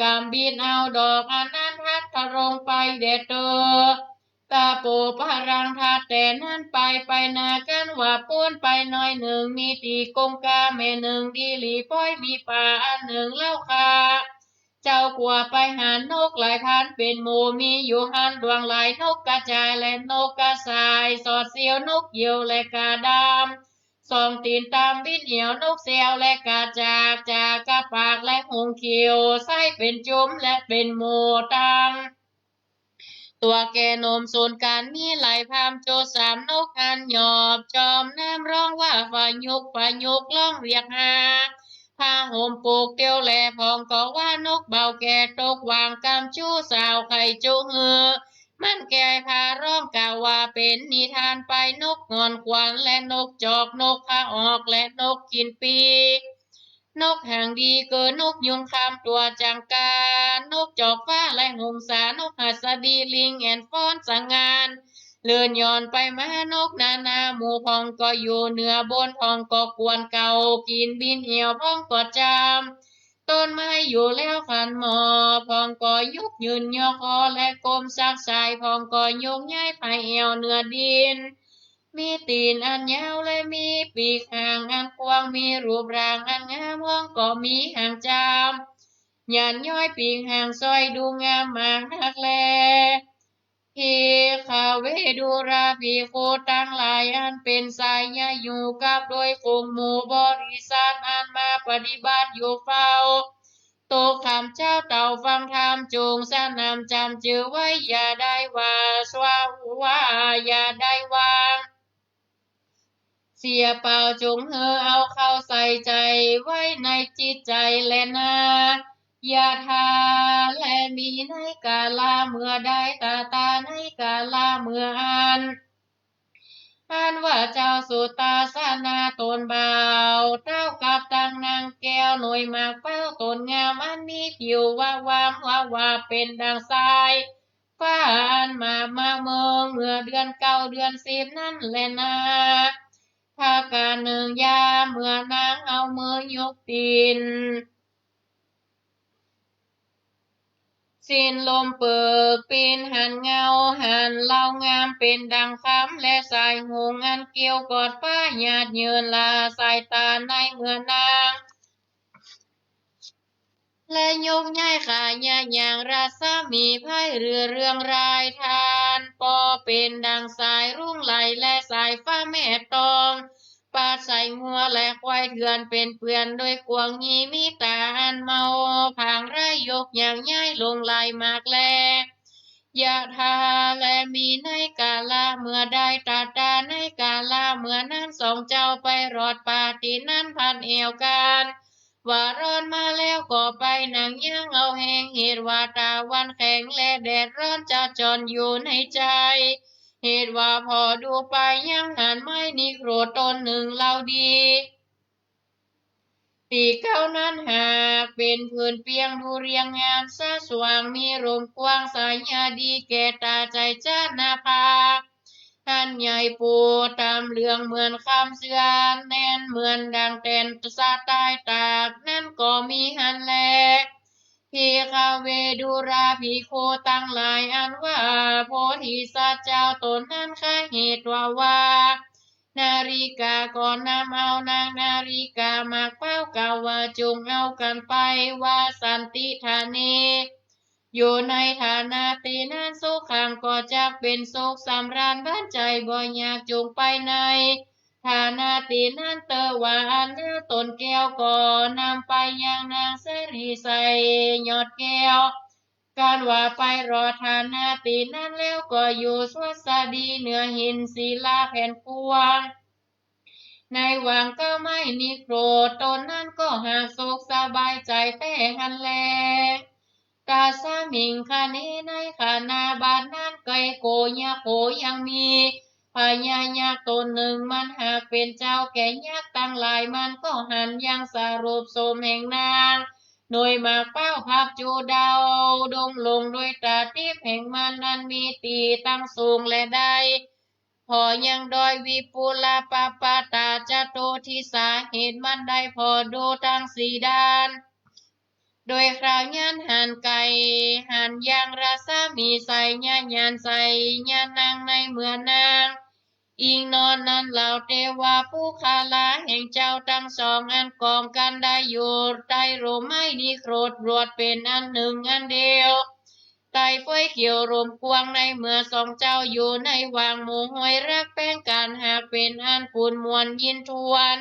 กำบิดเอาดอกอันนั้นทัดทะลงไปแด่เตอ ตะโปปะรังทัดแต่นั้นไป ไปนากั๋นว่าป๊นไปหน้อยนึ่ง มีตี้กงกาแม่นึ่งดีหลีป๊อยมีป่าอันนึ่งเล่าค่ะ เจ้ากั๋วไปหันนกหลายพันเป๋นหมู่ มีอยู่หั้นหลวงหลายนกกระจายและนกกระสาย สอดเสี้ยวนกเหยี่ยวและกาดำ สองตี๋นต๋ามบินเหี่ยวนกแซวและกาจาก จากกาปากและหงส์เขียว ไส้เป๋นจุมและเป๋นหมู่ตั้ง ตั๋วแก่หนุ่มสูนกั๋นมีหลายพาม โจทย์สามนกอันหยอบจอมน้ำร้องว่าฟายุก ฟายุกร้องเรียกหา ผ้าห่มปูกเตียวแล พ่องก็ว่านกเบาแก่ตกหว่างกำชู้สาวไข่จุกหื้อ มันแก่ผ้าร้องกล่าวว่าเป๋นนิทานไป นกหงอนขวัญและนกจอก นกพะออกและนกกิ๋นปี นกหางดีเก๋อนกยุงคำตั๋วจังกา นกจอกฟ้าและหงสา นกหัสดีลิงแอ่นฟ้อนสง่าน เลื่อนหย่อนไปมา นกนานาหมู่พ่องก็อยู่เหนือบน พ่องก็กวนเก่า กิ๋นบินเหี่ยวพ่องก็จำ ต้นไม้อยู่แล้วขันหมอบ พ่องก็ยกยืนยอคอและก้มซักไส้ พ่องก็ยกย้ายไผ่แอ่วเหนือดิน มีตี๋นอันยาวและมีปีกหางอันกว้าง มีรูปร่างอันงาม พ่องก็มีหางจาม หยันย้อยปีกหางซ่อยดูงามมากนักแล ภิกขเวดูราภิกขุตังหลาย อันเป๋นสายญาอยู่กับโดยฝูงหมู่บริษัท อันมาปฏิบัติอยู่เฝ้า ตกค่ำเจ๊าเต้าฟังธรรม จงสนำจ๋ำจื้อไว้ อย่าได้ว่าสว่า อย่าได้วาง เสียเปล่า จงหื้อเอาเข้าใส่ใจ๋ไว้ในจิตใจ๋แลนา ยะถา และมีในกาละเมื่อใด ตะตา ในกาละเมื่ออั้น อันว่าเจ้าสุตาสนาต๋นบ่าว เต้ากับตังนางแก้ว หน่วยหมากเป้าต๋นงาม อันมีผิววะวามวะวาบเป๋นดั่งสาย ฟ้าอันมาบมาเมือง เมื่อเดือนเก้าเดือนสิบนั้นแลนา ภาคกาลนึ่งยาม เมื่อนางเอามือยกตี๋น สิ้นลมเปิกปิ๊นหันเงา หันเล่างามเป๋นดั่งคำ และสายหงส์อันเกี่ยวกอดฟ้าหยาดเยินละสายต๋าในเมื่อนาง และยกย้ายขายะอย่างรัศมีไพร่เรือเรืองรายทาน ปอเป๋นดั่งสายรุ้งไหลและสายฟ้าแม่ตอง ปาดใส่งัวและควายเถื่อนเป๋นเปื้อนโดยกวางยีมีต๋าอันเมา ผางร้ายยกอย่างย้ายลงหลายมากแล ยะถา และมีในกาละเมื่อใด ตะตา ในกาละเมื่อนั้น สองเจ้าไปรอดป่าตี้นั้นพันแอ่วกั๋น ว่าร้อนมาแล้วก็ไปหนังยังเอาแฮง เหตุว่าต๋าวันแข็งและแดดร้อนจะจ่อนอยู่ในใจ๋ เหตุว่าผ่อดูไปยังหันไม้นิโครธต้นนึ่งเล่าดี ตี้เก๊านั้นหากเป๋นผืนเปียงดูเรียงงามสะสว่าง มีร่มกว้างสายญาดีแก่ต๋าใจ๋จานาภา หันใหญ่ปูต๋ามเหลืองเหมือนคำเจือน แน่นเหมือนดั่งแตนสะตายตาก นั้นก็มีหั้นแล ภิกขเวดูราภิกขุตังหลาย อันว่าโพธิสัตว์เจ้าต๋นนั้นข้าเหตุว่าว่า นาริกาก็นำเอานางนาริกาหมากเป๊า กล่าวว่าจงเอากั๋นไป วาสันติฐาเน อยู่ในฐานะตี้นั้น สุขัง ก็จักเป๋นสุขสำราญบั้นใจ๋บ่ยาก จงไปในฐานะตี้นั้นเต๊อะ ว่าอั้นแล้วต๋นแก้วก็นำไปยังนางสะหลีใส่ยอดแก้ว กันว่าไปรอดฐานะตี้นั้นแล้วก็อยู่สวัสดีเหนือหินศิลาแผ่นกว้าง ในหว่างเก๊าไม้นิโครธ ต๋นนั้นก็หากสุขสบายใจ๋แต๊หั้นแล ตัสสมิง คเน ในขณะบัดนั้น ไกโข ยักโข ยังมีพญายักษ์ต๋นนึ่ง มันหากเป๋นเจ้าแก่ยักษ์ตังหลาย มันก็หันยังสรุปโสมแห่งนาง หน่วยหมากเป๊าผักจูดาวดงลงโดยต๋าติ๊บแห่งมัน อันมีตี้ตั้งสูงและได้ ผ่อยังดอยวิปุลปปาตาจตุทิศา เหตุมันได้ผ่อดูตังสี่ด้าน โดยคราวยั้นหันไก่ หันยางรัศมีใส ญาญาณใส ญาณนางในเมืองนาง อิงนอนนั้นเหล่าเตวปุคคละแห่งเจ้าตังสองอันกองกันได้อยู่ใต้ร่มไม้นิโครธ รวดเป๋นอันหนึ่งอันเดียว ไต่เฟยเขียวร่มกว้างในเมืองสองเจ้าอยู่ในหว่างหมู่ห้วยรักแป้งกัน หากเป๋นอันปูนมวลยินทวน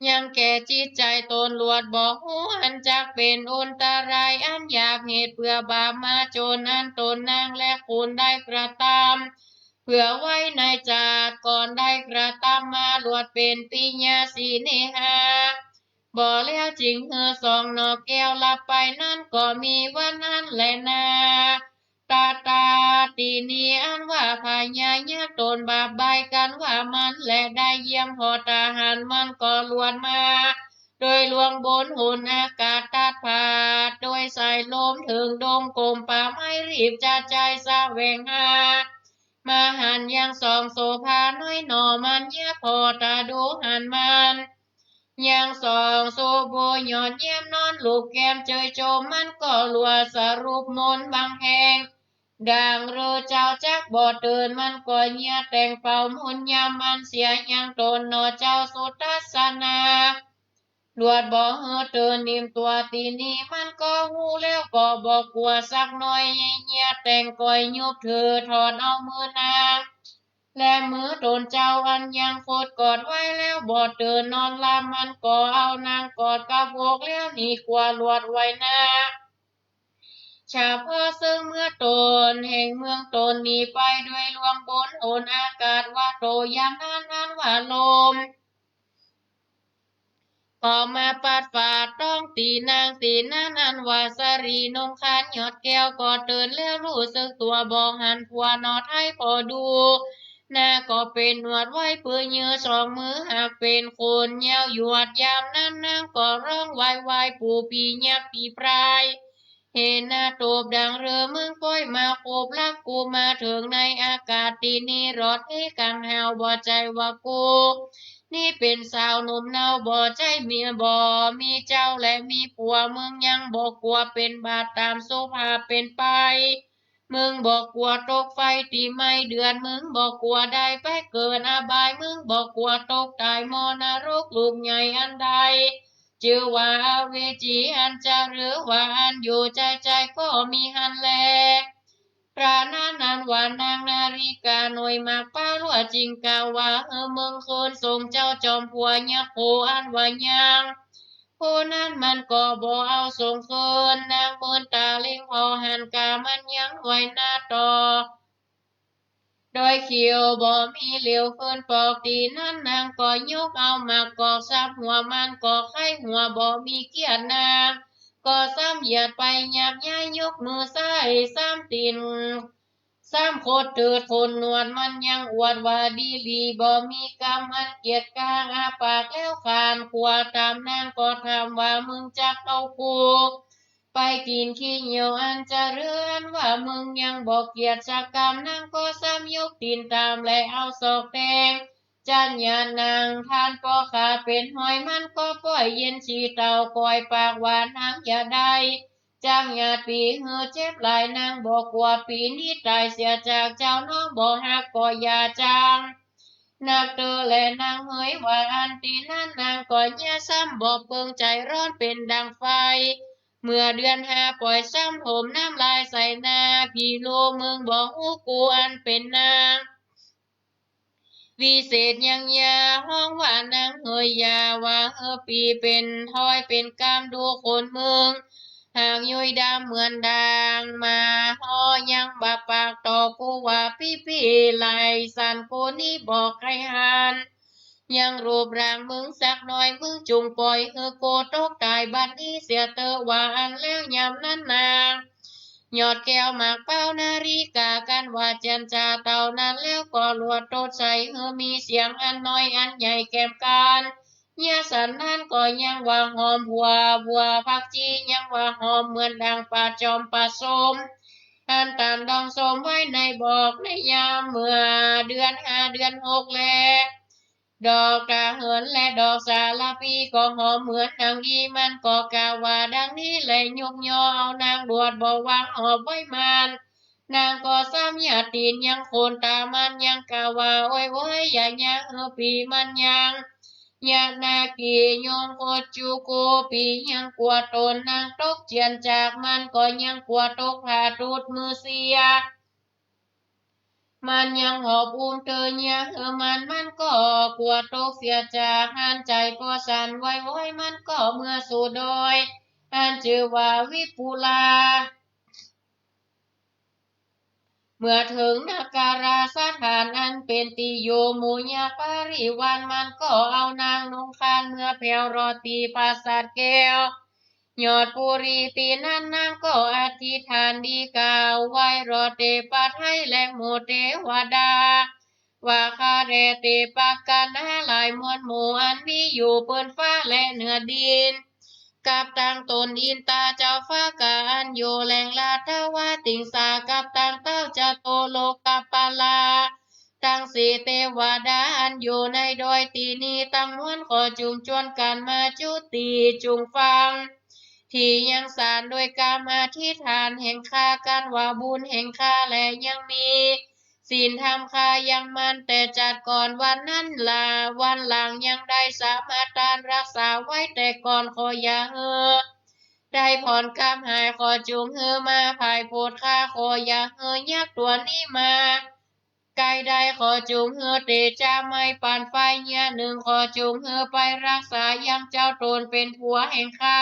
ยังแก่จิตใจ๋ตน ลวดบ่ฮู้อันจักเป๋นอันตรายอันหยาบ เหตุเปื้อบาปมาจนอันตนนางและคุณได้กระตำเปื้อไว้ในจาติก่อนได้กระตำมา ลวดเป๋นปิยสิเนหา บ่แล้วจึงหื้อสองหน่อแก้วหลับไป นั้นก็มีวันนั้นแลนา ตาตา ตี้นี้อันว่าพญายักษ์ตนบาปบายกั๋นว่ามัน และได้เยี่ยมผ่อตาหารมันก็ลวดมา โดยลวงบนหนอากาศตัดผาด โดยสายลมเถิงดงกมป่าไม้ รีบจะใจ้แสวงหา มาหันยังสองโสภาน้อยหน่อมัน เยียบผ่อตาดูหันมัน ยังสองโสโบยอดเยี่ยมนอนลูบแก้มเจยโจม มันก็ลวดสรุปมนต์บังแห่ง ดังฤๅเจ้าจักบ่ตื่น มันก็เยียะแต่งเป่ามนต์ยามมันเสีย ยังตนหน่อเจ้าสุทัศนา ลวดบ่หื้อตื่นนิ่มตั๋ว ตี้นี้มันก็ฮู้แล้วก็บ่กั๋วสักหน่อย เยียะแต่งก่อยยุบถือถอนเอามือนาง และมือตนเจ้าอันยังคดกอดไว้แล้วบ่ตื่นนอนหลับ มันก็เอานางกอดกับอกแล้วหนีกั๋วลวดไว้นา เฉพาะซึ่งเมืองตนแห่งเมืองตนหนีไป โดยลวงบนหนอากาศว่าโต ยามนั้นอันว่าลม ก็มาปัดฝ่าต้องตี้นาง ตี้นั้นอันว่าสะหลีนุ่งขานยอดแก้วก็ตื่นแล้วฮู้สึกตั๋ว บ่หันผัวหน่อไท้ผ่อดู นาก็เป๋นหนวดไว้ปือยื้อสองมือ หากเป๋นคนยาวหยวด ยามนั้นนางก็ฮ้องวายวาย ปู่ผียักษ์ผีพราย เหนาตูบดังฤๅ มึงป้อยมาขบลักกูมาเถิงในอากาศตี้นี้ รอดเฮกังหาว บ่ใจ้ว่ากู นี้เป๋นสาวหนุ่มเนา บ่ใจ้เมีย บ่มีเจ้าและมีผัว มึงยังบ่กั๋วเป๋นบาปต๋ามสุภาพเป๋นไป มึงบ่กั๋วตกไฟตี้ไหม้เดือด มึงบ่กั๋วได้ไปเกิดอบาย มึงบ่กั๋วตกต๋ายหม้อนรกลูกใหญ่อันใด จื้อว่าอเวจี อันจะหื้อว่าอันอยู่ใจ้ๆ ก็มีหั้นแล ครานั้นอันว่านางนาริกาหน่วยหมากเป๊าลวดจึงกล่าวว่า หื้อมึงคืนส่งเจ้าจอมผัวยักษ์โขอันว่ายัง ผู้นั้นมันก็บ่เอาส่งคืน นางเมินต๋าเล็งผ่อหันก๋ามันยังไหวนาต่อ โดยเขียวบ่มีเหลียวคืนปอก ตี้นั้นนางก็ยกเอาหมากกอกสับหัวมันก็ไข้หัว บ่มีเกียรตินางก็ซ้ำเหยียดไปหยาบย้าย ยกมือซ้ายซ้ำตี๋น ซ้ำขดเถิดขนหนวดมันยังอวดว่าดีหลี บ่มีกำอันเกียจคร้าน อาปากแล้วขานขวาต๋ามนางก็ถามว่า มึงจักเอากูไปกิ๋นขี้เหยี่ยวอันจะหื้อ อันว่ามึงยังบ่เกียจสักกำ นางก็ซ้ำยกตี๋นต๋ามและเอาศอกแตง จัดหยาดนาง ท่านป้อขาเป๋นห้อย มันก็ป้อยเย็นฉี่เต่า ก่อยปากว่านางอย่าได้ จักหยาดปี๋หื้อเจ็บหลาย นางบ่กั๋วปี๋นี้ต๋ายเสียจากเจ้า น้องบ่ฮักก็อย่าจังนักเต๊อะแลนางเหย ว่าอั้นตี้นั้นนางก็เยียะซ้ำบ่เปิงใจ๋ ฮ้อนเป๋นดังไฟ เมื่อเดือนห้าป้อยซ้ำถมน้ำลายใส่หน้า ผีลูก มึงบ่ฮู้กูอันเป๋นนาง วิเศษยังยาฮ้องว่านางเหย อย่าว่าหื้อปี๋เป๋นถ้อยเป๋นกำ ดูคนมึงหากยุยดำเหมือนด่างหมาฮ้อ ยังบ่ปากต่อกูว่าปี้ๆ ไหล่สั่น กูนี้บ่ใค่หันยังรูปร่างมึงสักหน่อย มึงจุ่งป้อยหื้อกูตกต๋ายบัดนี้เสียเต๊อะ ว่าอั้นแล้วยามนั้นนาง ยอดแก้วหมากเป๊านาริกา กันว่าเจียนจ๋าเต้านั้น แล้วก็ลวดตดใส่หื้อมีเสียงอันน้อยอันใหญ่แก่มกั๋น เยียะสันนั้นก็ยังว่าหอม บัว บัวผักจี ยังว่าหอมเหมือนดังป่าจอมป่าส้ม อันตานดองส้มไว้ใน บอกในยามเมื่อเดือนห้าเดือนหกแล ดอกตาเหินและดอกสาละพีก็หอมเหมือนดังอี้ มันก็กล่าวว่าดังนี้แล ยกยอเอานางหลวดบ่วางหอบไว้มัน นางก็ซ้ำหยาดตี๋นยังโคนต๋ามัน ยังกล่าวว่า โอ๊ยโอ๊ย อย่าหยาหื้อปี๋มันยัง ยะนากี โยงโคจุโก ปี๋ยังกั๋วต๋น นางตกเจียนจากมันก็ยังกั๋วตกผ้าตูดมือเสีย มันยังหอบอุ้มเตอเยียะหื้อมัน มันก็กั๋วตกเสียจากหั้น ใจ๋ก็สั่นไหวๆ มันก็เมือสู่ดอย อันจื้อว่าวิปุลา เมื่อเถิงนคราสถานอันเป๋นตี้อยู่หมู่ยักษ์บริวาร มันก็เอานางนุงคานเมือแผวรอดตี้ปราสาทแก้ว ยอดปุรี ตี้นั้นนางก็อธิษฐานดีกล่าวไหว้รอดเตปะไทยและหมู่เตวดา ว่าข้าแด่เตปะกัณหาหลายมวลหมู่อันมีอยู่เปิ้นฟ้าและเหนือดิน กับตังตนอินตาเจ้าฟ้ากาอันอยู่แหล่งราชวาติงสา กับตังเต้าจตุโลกปัลลา ตังสี่เตวดาอันอยู่ในดอยตี้นี้ตังมวล ขอจุ่งจวนกั๋นมาจุติจุ่งฟัง ตี้ยังสานด้วยกำอธิษฐานแห่งข้า กั๋นว่าบุญแห่งข้าแลยังมี ศีลธรรมข้ายังมั่นแต่จัดก่อนวันนั้นลา วันหลังยังได้สมาทานรักษาไว้แต่ก่อน ขออย่าหื้อได้ผ่อนกำหาย ขอจุ่งหื้อมาผายโผดข้า ขออย่าหื้อยักษ์ตั๋วนี้มาใก้ได้ ขอจุ่งหื้อเตจะไหม้ปานไฟเยียะนึ่ง ขอจุ่งหื้อไปรักษายังเจ้าต๋นเป๋นผัวแห่งข้า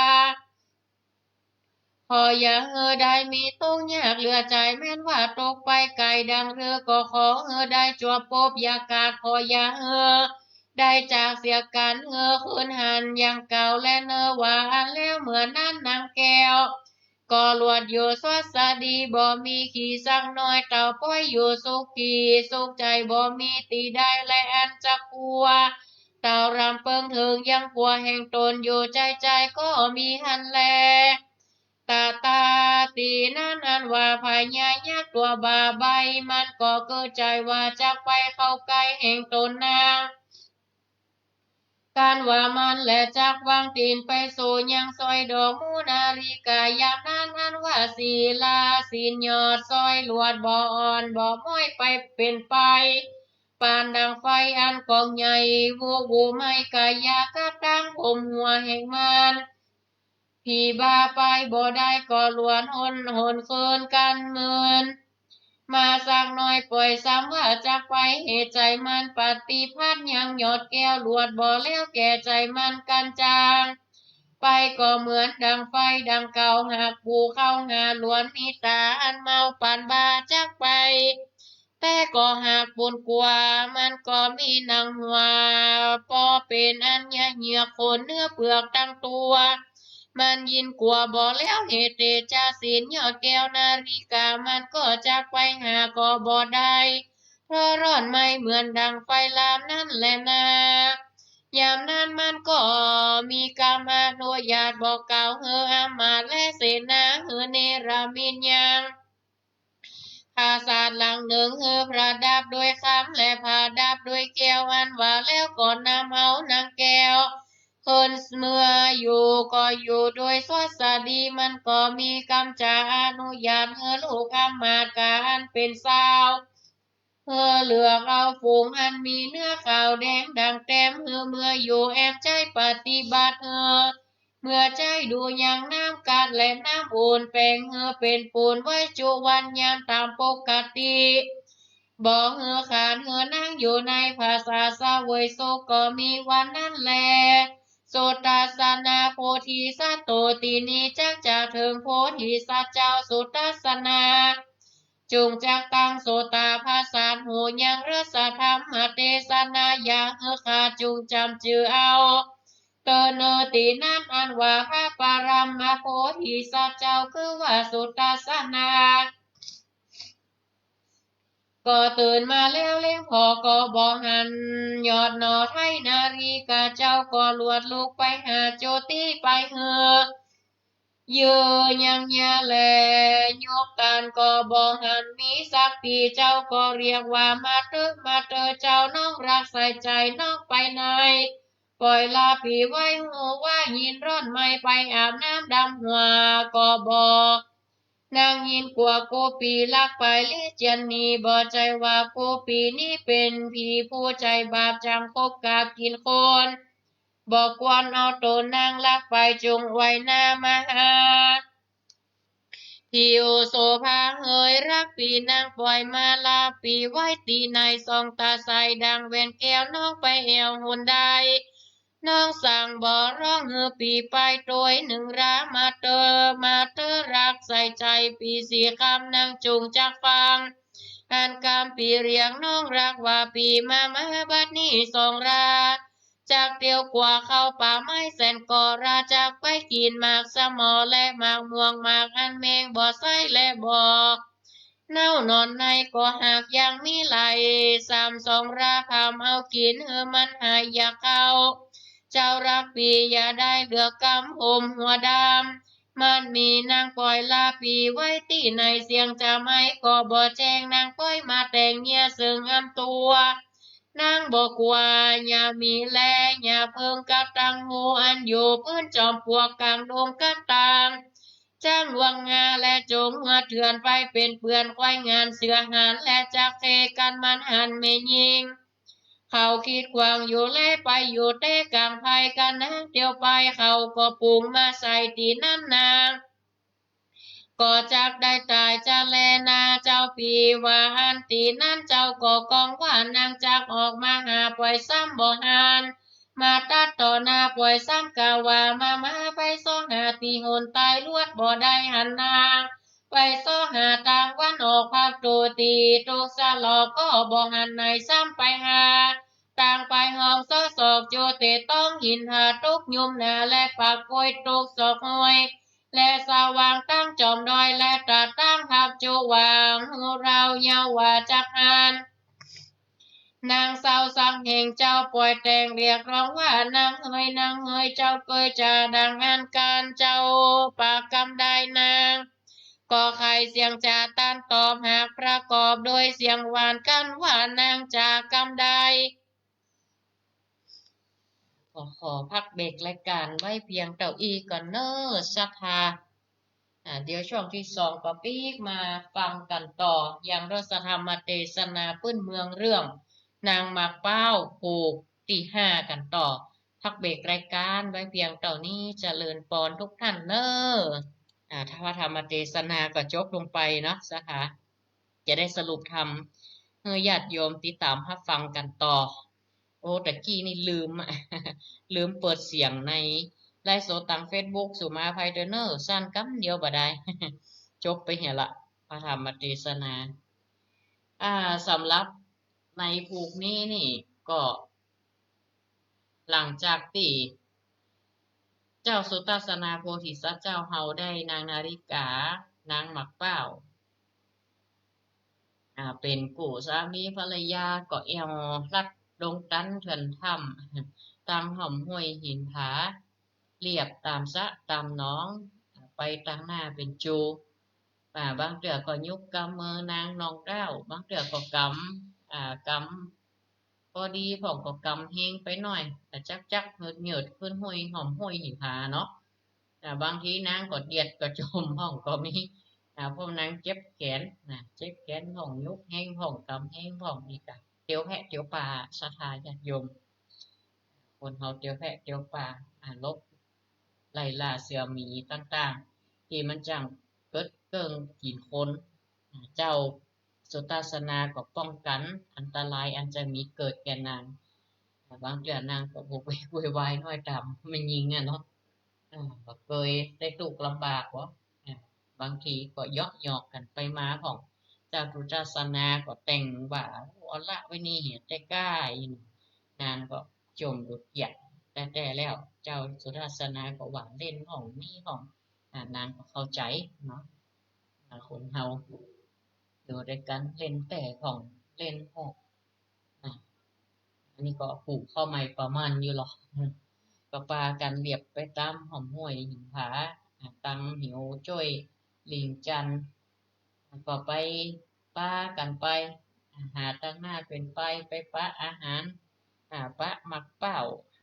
ขออย่าหื้อได้มีตุ๊กข์ยากเหลือใจ๋ แม้นว่าตกไปไก๋ดังเรือ ก็ขอหื้อได้จวบปบยากาศ ขออย่าหื้อได้จากเสียกั๋น หื้อคืนหันอย่างเก่าแลเนอ ว่าอั้นแล้วเมื่อนั้นนางแก้วก็หลวดอยู่สวัสดี บ่มีขี้สักหน้อย เต้าป้อยอยู่สุขีสุขใจ๋ บ่มีตี้ใดแลอันจะกั๋ว เต้ารำเปิงเถิงยังกั๋วแห่งต๋นอยู่ ใจ๋ๆ ก็มีหั้นแล ตะตา ตี้นั้นอันว่าพญายักษ์ตั๋วบ่าใบ มันก็เกอใจ๋ว่าจักไปเข้าใก้แห่งต๋นนาง กั๋นว่ามันแลจักวางตี๋นไปสู่ยังซอยดอกมูนาริกา ยามนั้นอันว่าศีลาศีลยอดซอยหลวดบ่อ่อนบ่ม้อยไปเป๋นไป ปานดังไฟอันกองใหญ่วุบๆ ไหม้กายากับตังผมหัวแห่งมัน ผีบ้าไปบ่ได้ก็หลวนหนหนคืนกั๋นเมิน มาสักหน้อยป่อยซ้ำว่าจักไป เหตุใจ๋มันปฏิพัทธ์ยังยอดแก้วหลวดบ่แล้วแก่ใจ๋มันกั๋นจาง ไปก็เหมือนดังไฟดังเก่า หากผู้เข้าหาหลวนมีต๋าอันเมาปานบ้าจักไป แต่ก็หากปูนกั๋วมันก็มีหนังหัว ปอเป๋นอันเยียะเหยือกขนเนื้อเปือกตังตั๋ว มันยินกั๋วบ่แล้วเหตุเตจะศีลยอดแก้วนาริกา มันก็จักไปหาก็บ่ได้ เพราะร้อนไหม้เหมือนดังไฟลามนั้นแลนา ยามนั้นมันก็มีกำอนุญาตบอกกล่าวหื้ออำมาตย์และเสนาหื้อเนรมิตยัง ปราสาทหลังนึ่งหื้อประดับด้วยคำและประดับด้วยแก้ว อันว่าแล้วก็นำเอานางแก้ว เปิ้นเมืออยู่ก็อยู่โดยสวัสดี มันก็มีกำจ๋าอนุญาตหื้อลูกอำมาตย์กาอันเป๋นสาว หื้อเลือกเอาฝูงอันมีเนื้อขาวแดงดังแต้มหื้อเมืออยู่ แอบใจ๊ปฏิบัติหื้อ เมือใจ๊ดูยังน้ำกัดและน้ำอุ่น แป๋งหื้อเป๋นปูนไว้จุวันยามต๋ามปกติ บ่หื้อขาดหื้อนางอยู่ในผสาเสวยสุข ก็มีวันนั้นแล สุทัสสนาโพธิสัตว์โต ตี้นี้จักจะเถิงโพธิสัตว์เจ้าสุทัสสนา จุ่งจักตั้งโสตาประสาทหูยังรสธรรมเตสนา อย่าหื้อขาดจุ่งจ๋ำจือเอา เตอเนอตี้นั้นอันว่าพระปรมโพธิสัตว์เจ้า คือว่าสุทัสสนา ก็ตื่นมาแล้วเล็งผ่อก็บ่หัน ยอดหน่อไทรนาริกาเจ้าก็หลวดลุกไปหาจุติไปหื้อ เยื่อยังเยียะแล ยกก๋านก็บ่หันมีสักตี้ เจ้าก็เรียกว่ามาเต๊อะ มาเต๊อะ เจ้าน้องรักใส่ใจ๋น้องไปไหน ป่อยลาปี้ไว้ ฮู้ว่ายินร้อนไหม ไปอาบน้ำดำหัวก็บ่ นางยินกั๋วกู้ปี้ลักไปลี้เจียนหนี บ่ใจ้ว่ากู้ปี้นี้เป๋นผีผู้ใจ๋บาป จั้งคบกากิ๋นคน บ่ควรเอาตั๋วนางลักไป จุ่งไหว้หน้ามาหา ผิวโสภาเหย รักปี้นางป่อยมาลาปี้ไว้ตี้ไหน ส่องต๋าใสดั่งแหวนแก้ว น้องไปแอ่วหนใด น้องสั่งบ่ร้องหื้อปี้ไปตวยนึ่งรา มาเต๊อะ มาเต๊อะ รักใส่ใจ๋ปี้สี่คำ นางจุ่งจักฟัง หันกำปี้เรียกน้องรักว่าปี้มา มาบัดนี้ส่องรา จักเตียวกั๋วเข้าป่าไม้แสนกอรา จักไปกิ๋นหมากสะหมอและหมากม่วง หมากอันแมงบ่ใส้และบ่เน่า หนอนในก็หากยังมีหลาย สามส่องราพร่ำเอากิ๋น หื้อมันหายอยากเข้า เจ้ารักปี้อย่าได้เหลือกำห่มหัวดำ มันมีนางป่อยลาปี้ไว้ตี้ไหน เสียงจะไมก็บ่แจ้ง นางป่อยมาแต่งเยียะเซิงอำตั๋ว นางบ่กั๋ว อย่ามีแล อย่าเพิ่งกระตัง ฮู้อันอยู่ปื๊นจอมปลวกก๋างดงก๋างต่าง จั้งหลวงงาและจงหัวเถื่อน ไปเป๋นเปื้อนควายงานเสือหาน และจักเขกั๋นมันหันแม่ญิง เขาคิดขวางอยู่แล ไปอยู่แต่ก๋างไพร่ กะนางเตียวไป เขาก็ปูงมาใส่ตี้นั้น นาง ก็จักได้ต๋ายจะแลนา เจ้าปี้ว่าอันตี้นั้น เจ้าก็กองว่านางจักออกมาหา ป่อยซ้ำบ่หัน มาตัดต่อหน้า ป่อยซ้ำกล่าวว่า มา มา ไปซอกหาตี้หนต๋าย ลวดบ่ได้หันนาง ไปซอกหาตางวันออก ภาคตั๋วตี้ตกสะหลอก ก็บ่หันไหน ซ้ำไปหาตางไปห้องซอก ซอกโจเตต้องหินหาตกยุมหนา และปากกล้วยตกซอกห้วย และสว่างตั้งจอมดอย และตาตั้งทับจุวาง ฮู้ราวเยาว์ว่าจักหัน นางเศร้าสังแห่งเจ้าป่อยแต่งเรียกร้องว่า นางเหย นางเหย เจ้าเกยจะดังอันกั๋น เจ้าปากกำใดนาง ก็ไขเสียงจะตันตอบ หากประกอบโดยเสียงหวานกั๋นว่า นางจากกำใด ขอ ขอพักเบรกรายการไว้เพียงเต้าอี้ก่อนเน่อศรัทธา อ่า เดี๋ยวช่วงตี้สองก็ปิ๊กมาฟังกั๋นต่อ อย่างรสธรรมเตสนาปื้นเมืองเรื่องนางหมากเป๊าผูกตี้ห้ากั๋นต่อ พักเบรกรายการไว้เพียงเต้านี้ เจริญปอนทุกท่านเน่อ อ่า ถ้าว่าธรรมเตสนาก็จบลงไปเนาะศรัทธา จะได้สรุปธรรมหื้อญาติโยมติดต๋ามฮับฟังกั๋นต่อ โอ้ ตะกี้นี่ลืม ลืมเปิดเสียงในไลฟ์สดตางเฟซบุ๊ก สุมาอภัยเต๊อะเน่อ สั้นกำเดียวบ่ดาย จบไปเหียละ พระธรรมเตสนา อ่า สำหรับในผูกนี้นี่ก็ หลังจากตี้เจ้าสุทัศนาโพธิสัตว์เจ้าเฮาได้นางนาริกา นางหมากเป๊า อ่า เป๋นกู้สามีภรรยา ก็แอ่วลัดดงตันเถื่อนถ้ำ ต๋ามฮ่ำห้วยหินผา เลียบต๋ามสระต๋ามหนอง ไปตางหน้าเป๋นจู อ่า บางเตื้อก็ยุกกำมือนางนองเต้า บางเตื้อก็กำ อ่า กำ พอดีพ่องก็กำแฮงไปหน้อย แต่จักๆ เหยิดๆ ขึ้นห้วยฮ่ำห้วยหินผาเนาะ อ่า บางทีนางก็เดียดก็จ๋มพ่องก็มี อ่า เพราะนางเจ็บแขนนะ เจ็บแขนพ่อง ยุกแฮงพ่อง กำแฮงพ่อง นี่กะเตียวแพะเตียวปลา ศรัทธาญาติโยม คนเฮาเตียวแพะเตียวปลา อ่า หลบไล่ล่าเสือหมีต่างๆ ตี้มันจั้งเกิดเกิ่งกิ๋นคน อ่า เจ้า สุทัศนาก็ป้องกั๋นอันตรายอันจะมีเกิดแก่นาง บางเตื้อนางก็โวกเวกโวยวายหน้อยต๋ามแม่ญิงอะเนาะ อ่า ก็เกยได้ตุ๊กข์ลำบากบ่ อ่า บางทีก็เยาะหยอกกั๋นไปมาพ่อง เจ้าสุทัศนาก็แต่งว่า โอ้ เอาละไว้นี่เหียแต่ก้า นางก็จ๋มดุดเกียด แต๊ๆ แล้ว เจ้าสุทัศนาก็ว่าเล่นพ่องมีพ่อง อ่า นางก็เข้าใจ๋เนาะ อ่า คนเฮาอยู่ตวยกั๋นเล่นแต๊พ่องเล่นพ่อง อ่า อันนี้ก็ผูกเข้าใหม่ประมาณอยู่หรอก อืม ก็ปากั๋นเลียบไปต๋ามฮ่ำห้วยหินผา อ่า ตังหิวจ้วยหลิงจันทร์ ก็ไปปะกั๋นไป อ่า หาตังหน้าเป๋นไป ไปปะอาหาร อ่า ปะหมากเป้า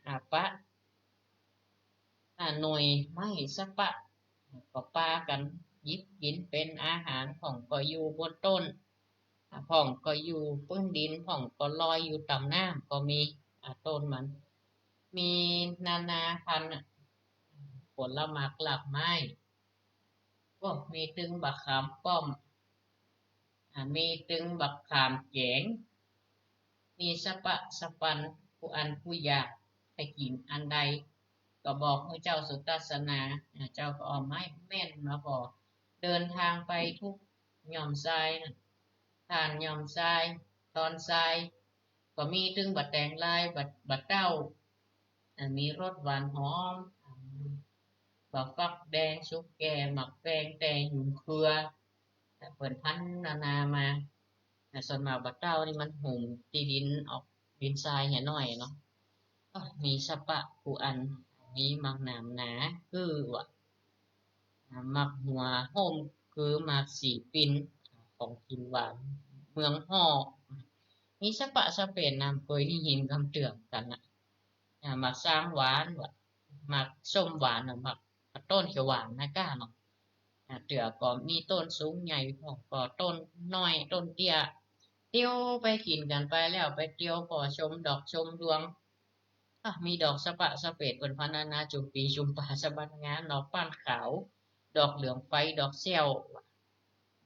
อ่า ปะ อ่า หน่วยไม้สะปะ ก็ปากั๋นหยิบกิ๋นเป๋นอาหาร พ่องก็อยู่บนต้น อ่า พ่องก็อยู่ปื้นดิน พ่องก็ลอยอยู่ต๋ามน้ำก็มี อ่า ต้นมัน มีนานาพันธุ์ อ่ะ ผลหมากรากไม้ ก็มีตึงบักขามป้อม อ่า มีตึงบักขามแจ๋ง มีสะปะสะปัน ผู้อั้นผู้อยากจะกิ๋นอันใด ก็บอกหื้อเจ้าสุทัศนา อ่า เจ้าก็เอาไม้แม่นมาผ่อ เดินตางไปทุกหย่อมซายน่ะ ผ่านหย่อมซาย ตอนซาย ก็มีตึงบ่าแตงลาย บ่า บ่าเต้า อ่า มีรสหวานหอม อ่า บ่าฟักแดง สุกแก่ หมากแปง แตง หยุงเคือ อ่า เปิ้นพันนานามา อ่า ส่วนมากบ่าเต้านี่มันหุมตี้ดินออก ดินซายเหียน้อยเนาะ อ่า มีสะปะผู้อั้น มีหมากหนามหนา คือว่า อ่า หมากหัวโฮม คือหมากสีปิน ของกิ๋นหวาน เมืองฮ้อ มีสะปะสะเป๋น น้ำเกย ได้ยินกำเตื้องกั๋นน่ะ อ่า หมากซางหวาน ว่า หมากส้มหวานน่ะ หมาก ต้นเขียวหวานนะก้าเนาะ อ่า เตื้อก็มีต้นสูงใหญ่พ่อง ก็ต้นน้อย ต้นเตี้ย เตียวไปกิ๋นกั๋นไปแล้ว ไปเตียวผ่อชมดอกชมดวง อ่ะ มีดอกสะปะสะเป๋น เปิ้นพันนานา จุมปี จุมปา สะบันงา ดอกป้านขาว ดอกเหลืองไฟ ดอกแซ้ว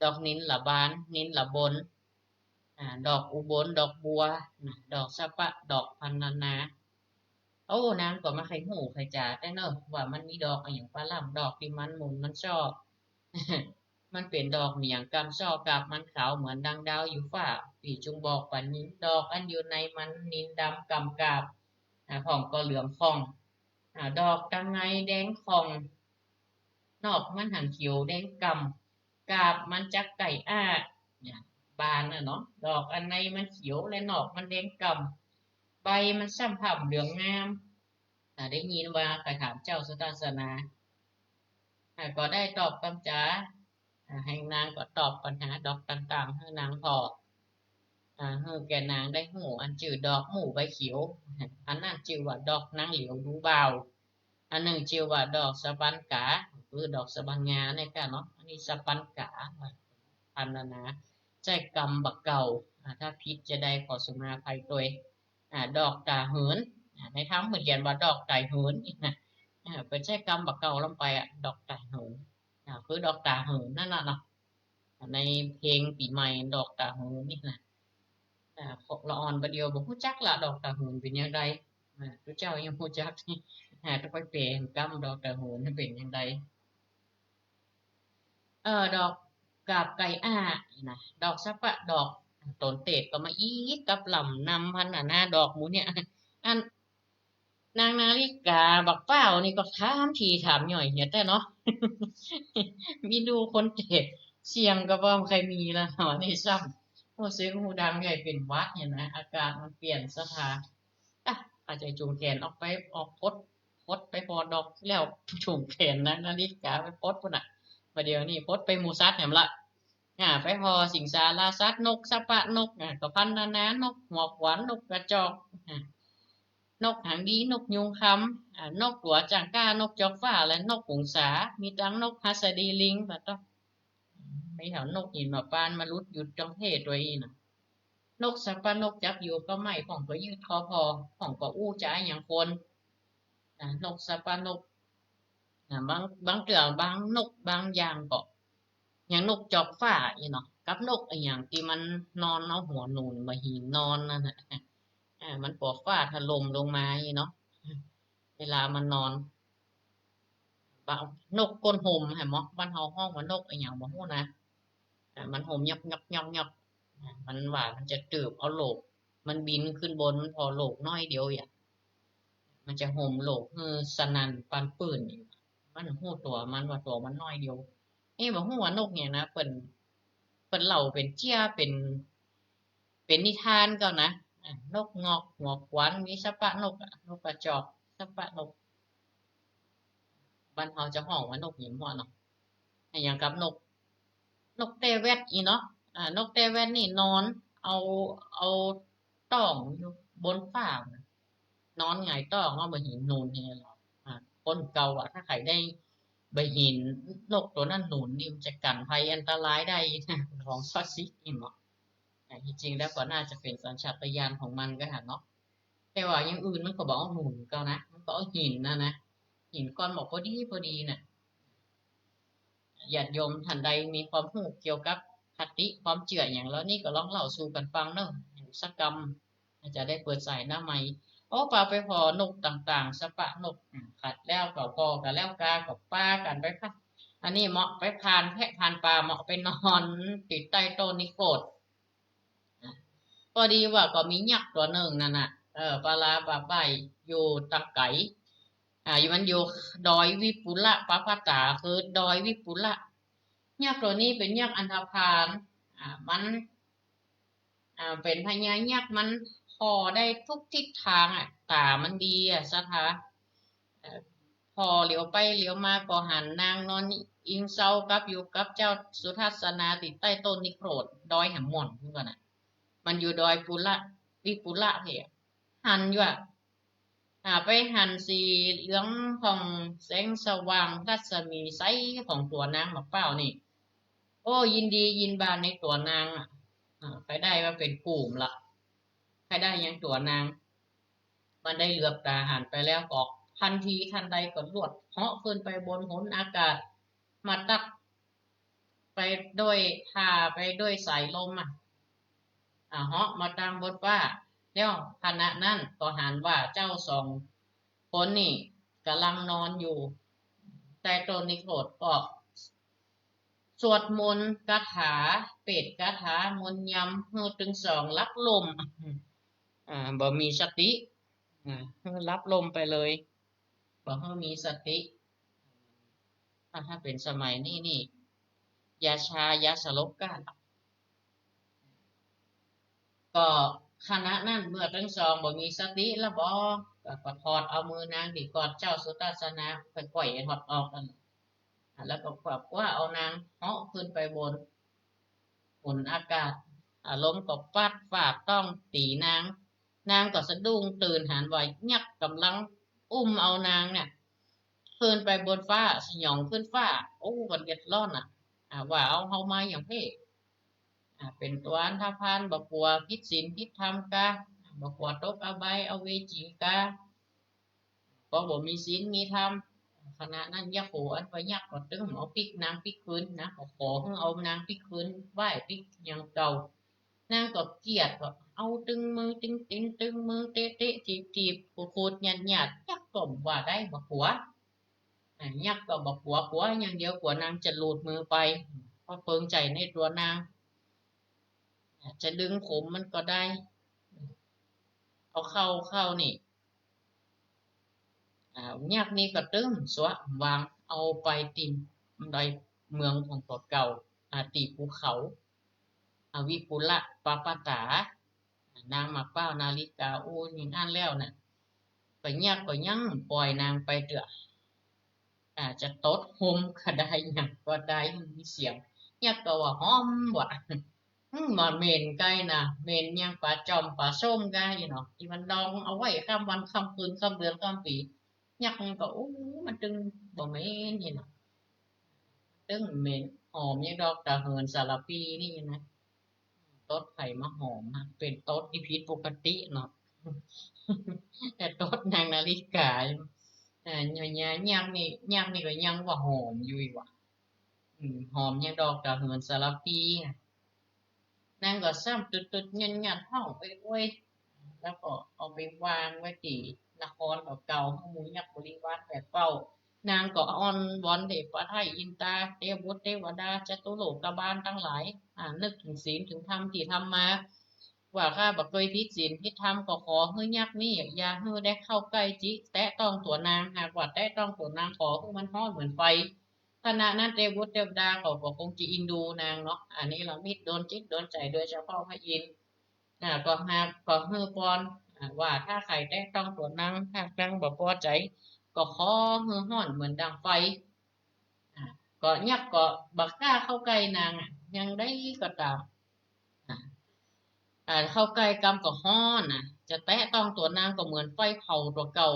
ดอกนิลบาน นิลบน อ่า ดอกอุบล ดอกบัว นะ ดอกสะปะ ดอกพันนานา โอ้ นางก็บ่ใค่ฮู้ใค่จ๋าแต๊เนาะ ว่ามันมีดอกอะหยังปะล้ำ ดอกตี้มันหมุนมันซ้อ มันเป๋นดอกเหมียงกำซ้อกาบมันขาวเหมือนดังดาวอยู่ฟ้า ปี้จุ่งบอกปันนี้ ดอกอันอยู่ในมันนิลดำกำกาบ อ่า พ่องก็เหลืองผ่อง อ่า ดอกตังในแดงผ่อง นอกมันหันเขียวแดงกำ กาบมันจักไก่อ้า เนี่ย บานน่ะเนาะ ดอกอันในมันเขียวและนอกมันแดงกำ ใบมันซ้ำพ่ำเหลืองงาม อ่า ได้ยินว่าไปถามเจ้าสุทัศนา อ่า ก็ได้ตอบกำจ๋า อ่า หื้อนางก็ตอบปัญหาดอกต่างๆ หื้อนางผ่อ อ่า หื้อแก่นางได้ฮู้ อันจื้อดอกหมู่ใบเขียว อันนั้นจื้อว่าดอกนางเหลียวดูบ่าว อันนึ่งจื้อว่าดอกสะปันก๋า คือดอกสะปันงาเนี่ยก้าเนาะ อันนี้สะปันก๋า พันนานา ใจ๊กำบ่าเก่า อ่า ถ้าผิดจะได้ขอสุมาอภัยตวย อ่า ดอกต๋าเหิน อ่า ในธรรมเปิ้นเขียนว่าดอกต๋าเหินนี่นะ อ่า เปิ้นใจ๊กำบ่าเก่าลงไปอะ ดอกต๋าเหิน อ่า คือดอกต๋าเหินนั่นน่ะเนาะ ในเพลงปี๋ใหม่ดอกต๋าเหินนี่นะ อ่า พวกละอ่อนบ่าเดี่ยวบ่ฮู้จักละ ดอกต๋าเหินเป๋นอย่างใด อ่า ตุ๊เจ้ายังฮู้จัก อ่า ต้องไปแปลกำดอกต๋าเหินมันเป๋นอย่างใด เออ ดอกกาบไก่อ้านะ ดอกสะปะ ดอกต๋นเตศก็มาอีกกับลำนำพันนานาดอกหมู่เนี่ย อัน นางนาริกาบักเป้านี่ก็ถามทีถามหย่อยเหียแต๊เนาะ มีดูคนเตศ เสียงก็บ่ใค่มีละเนาะ นี่ซ้ำ โอ้ เสียงหูดังใหญ่เป๋นหวัดเนี่ยนะ อากาศมันเปลี่ยนสภาพ อ่ะ ข้าจะจูงแขนออกไป ออกปด ปดไปผ่อดอกแล้ว จูงแขนนางนาริกาไปปดปู้นน่ะ บ่าเดี่ยวนี้ปดไปหมู่สัตว์แหมละ อ่า ไปผ่อสิงสาราสัตว์ นกสะปะนก อ่า ก็พันนานา นกหัวขวัญ นกกระจอก อ่า นกหางดี นกยูงคำ อ่า นกตั๋วจ่างก้า นกจอกฟ้า และนกหงสา มีตังนกหัสดีลิง บ่าต้อง มีแถวนกหิมพานต์มาหลุดอยู่ตรงเฮ่ตวยอี้น่ะ นกสะปะนกจับอยู่ก็ไม้ พ่องก็ยืดคอผ่อ พ่องก็อู้จ๋าอะหยังคน อ่า นกสะปะนก อ่า บาง บางเตื้อ บางนก บางอย่างก็ อย่างนกจอกฟ้าอี้เนาะ กับนกอะหยังตี้มันนอนเอาหัวหนุนบ่าหินนอนนั่นน่ะ อ่า มันปอฟ้าถล่มลงมาอี้เนาะ เวลามันนอน บาง นกก้นห่มแหมเนาะ บ้านเฮาฮ้องว่านกอะหยังบ่ฮู้นะ อ่า มันห่มยอกๆๆๆ อ่า มันว่ามันจะเติบเอาโหลก มันบินขึ้นบน มันผ่อโหลกน้อยเดียวอะ มันจะห่มโหลกหื้อสนั่นปานปื้น มันฮู้ตั๋วมันว่าตั๋วมันน้อยเดียว เอ๊ะ บ่ฮู้ว่านกหยังนะ เปิ้น เปิ้นเล่าเป๋นเจี้ย เป๋น เป๋นนิทานก็นะ อ่ะ นกงอกหัวขวัญ มีสะปะนกอะ นกกระจอก สะปะนก บ้านเฮาจะฮ้องว่านกหยิมหัวเนาะ อย่างกับนก นกแต้แวดอี้เนาะ อ่า นกแต้แวดนี่นอน เอา เอาต๊องอยู่บนฟ้าน่ะ นอนหงายต๊องเอาบ่าหินหนุนนี่หรอก อ่า คนเก่าอะ ถ้าใผได้บ่าหินนกตั๋วนั้นหนุนนี่มันจะกั๋นภัยอันตรายได้นะ ของศักดิ์สิทธิ์นี่เนาะ อ่า ที่จริงแล้วก็น่าจะเป๋นสัญชาตญาณของมันก็หั้นเนาะ แต่ว่าอย่างอื่นมันก็บ่เอาหนุนเก่านะ มันก็เอาหินน่ะนะ หินก้อนบ่พอดีพอดีน่ะ ญาติโยมท่านใดมีความฮู้เกี่ยวกับคติความเจื้อหยังเหล่านี้ก็ลองเล่าสู่กั๋นฟังเนาะ สักกำ อาจจะได้เปิดสายหน้าใหม่ โอ้ ปาไปผ่อนกต่างๆ สะปะนก อืม ขัดแล้วก็ผ่อกั๋นแล้วกาก็ปากั๋นไปค่ะ อันนี้เหมาะไปผ่านแพะผ่านป่า เหมาะไปนอนติดใต้ต้นนิโครธ พอดีว่าก็มียักษ์ตั๋วนึ่งนั่นน่ะ เออ ปาลาบาบ่ายอยู่ตางไก๋ อ่า อยู่มันอยู่ดอยวิปุละปะปะตา คือดอยวิปุละ ยักษ์ตั๋วนี้เป๋นยักษ์อันธพาล อ่า มัน อ่า เป๋นพญายักษ์ มันผ่อได้ทุกทิศตางอะ ต๋ามันดีอะ ศรัทธา เอ่อ ผ่อเหลียวไปเหลียวมาก็หันนางนอนอิงเซากับอยู่กับเจ้าสุทัศนาติดใต้ต้นนิโครธ ดอยแหมหม่อนพุ้นก่อน่ะ มันอยู่ดอยปุระ วิปุระเพ่อะ หันอยู่อะ อ่า ไปหันสีเหลืองผ่องแสงสว่างรัศมีใสของตั๋วนางหมากเป้านี่ โอ้ ยินดียินบานในตั๋วนางอะ อ่า ใค่ได้ว่าเป๋นกู้มละ ใค่ได้ยังตั๋วนาง มันได้เหลือบต๋าหันไปแล้วก็ทันทีทันใดก็ลวดเหาะขึ้นไปบนหนอากาศ มาตั๊กไปด้วยท่าไปด้วยสายลมอะ อ่า เหาะมาตางบนฟ้า แล้วขณะนั้นก็หันว่าเจ้าสองคนนี่ก่ำลังนอนอยู่ใต้ต้นนิโครธ ก็สวดมนต์คาถา เปรตคาถามนต์ยำหื้อตึงสองหลับลม อ่า บ่มีสติ อ่า หื้อหลับลมไปเลย บ่หื้อมีสติ ถ้า ถ้าเป๋นสมัยนี้นี่ อย่าชา อย่าสลบกั๋น ก็ขณะนั้นเมื่อตึงสองบ่มีสติแล้วบ่ ก็ ก็ถอดเอามือนางตี้กอดเจ้าสุทัศนา ค่อยๆ ถอดออกนั่น แล้วก็คว้า คว้าเอานางเหาะขึ้นไปบน บนอากาศ อ่า ลมก็ปั๊ดฟ้าต้องตี๋นาง นางก็สะดุ้งตื่นหันว่ายักษ์ก่ำลังอุ้มเอานางเนี่ย ขึ้นไปบนฟ้า สยองขึ้นฟ้า โอ้ มันเดือดร้อนอะ อ่า ว่าเอาเฮามาหยังเพ่ อ่า เป๋นตั๋วอันธพาล บ่กั๋วผิดศีลผิดธรรมกา บ่กั๋วตกอบายอเวจีกา เพราะบ่มีศีลมีธรรม ขณะนั้นยักษ์โห อันว่ายักษ์ก็ตึงเอาปิ๊กนางปิ๊กคืนนะ ก็ขอหื้อเอานางปิ๊กคืน ไหว้ปิ๊กอย่างเก่า นางก็เกลียด ก็เอาตึงมือตึงตี๋น ตึงมือเตะๆ ถีบๆ ขูดๆ หยาดๆ ยักษ์ก็บ่ว่าใด บ่กั๋ว อ่า ยักษ์ก็บ่กั๋ว กั๋วอย่างเดียว กั๋วนางจะหลุดมือไป เพราะเปิงใจ๋ในตั๋วนาง อ่า จะดึงผมมันก็ได้ เอาเข้า เข้านี่ อ่า ยักษ์นี่ก็ตึงสวะวาง เอาไปตี๋ดอยเมืองของตั๋วเก่า อ่า ตี๋ภูเขา อ่า วิปุละปะปะตา นางหมากเป้านาริกาอู้อย่างอั้นแล้วน่ะ ก็ยักษ์ก็ยังบ่ปล่อยนางไปเตื้อ อ่า จะตดหมก็ได้ หยังก็ได้ มีเสียง ยักษ์ก็ว่าหอมว่ะ อืม บ่เหม็นไกลน่ะ เหม็นยังป๋าจ่อมป๋าส้มไกลเนาะ ตี้มันดองเอาไว้ข้ามวันข้ามคืน ข้ามเดือนข้ามปี๋ ยักษ์มันก็ โอ้ มันตึงบ่เหม็นนี่เนาะ ตึงเหม็น หอมยังดอกตะเหินสารภีนี่นะ ตดไผมาหอมอะ เป๋นตดตี้ผิดปกติเนาะ แต่ตดนางนาริกา เอ่อ เนี่ย เนี่ย ยักษ์นี่ ยักษ์นี่ก็ยังว่าหอมอยู่อีกว่ะ อืม หอมยังดอกตะเหินสารภีอะ นางก็ซ้ำตึดๆ ยัดๆ ฮ้องโอ๊ยๆ แล้วก็เอาไปวางไว้ตี้นครตั๋วเก่า หื้อหมู่ยักษ์บริวารไปเฝ้า นางก็อ้อนวอนเทพไทยอินตา เทพบุตรเทวดา จตุโลกบาลตังหลาย อ่า นึกเถิงศีลเถิงธรรมตี้ทำมา ว่าข้าบ่เกยผิดศีลผิดธรรม ก็ขอหื้อยักษ์นี่อย่าหื้อได้เข้าใก้จิ แตะต้องตั๋วนาง หากว่าแตะต้องตั๋วนาง ขอหื้อมันฮ้อนเหมือนไฟ ขณะนั้นเทพบุตรเทวดาเขาก็คงจะอินดูนางเนาะ อันนี้ละมิตรโดนจิตโดนใจ๋โดยเฉพาะพระอินทร์ อ่า ก็หาก ก็หื้อปอน อ่า ว่าถ้าใผแตะต้องตั๋วนาง หากนางบ่ปอใจ๋ ก็ขอหื้อฮ้อนเหมือนดังไฟ อ่า ก็ยักษ์ก็บ่กล้าเข้าใก้นางอะ อย่างใดก็ต๋าม อ่า อ่า เข้าใก้กำก็ฮ้อนนะ จะแตะต้องตั๋วนางก็เหมือนไฟเผาตั๋วเก่า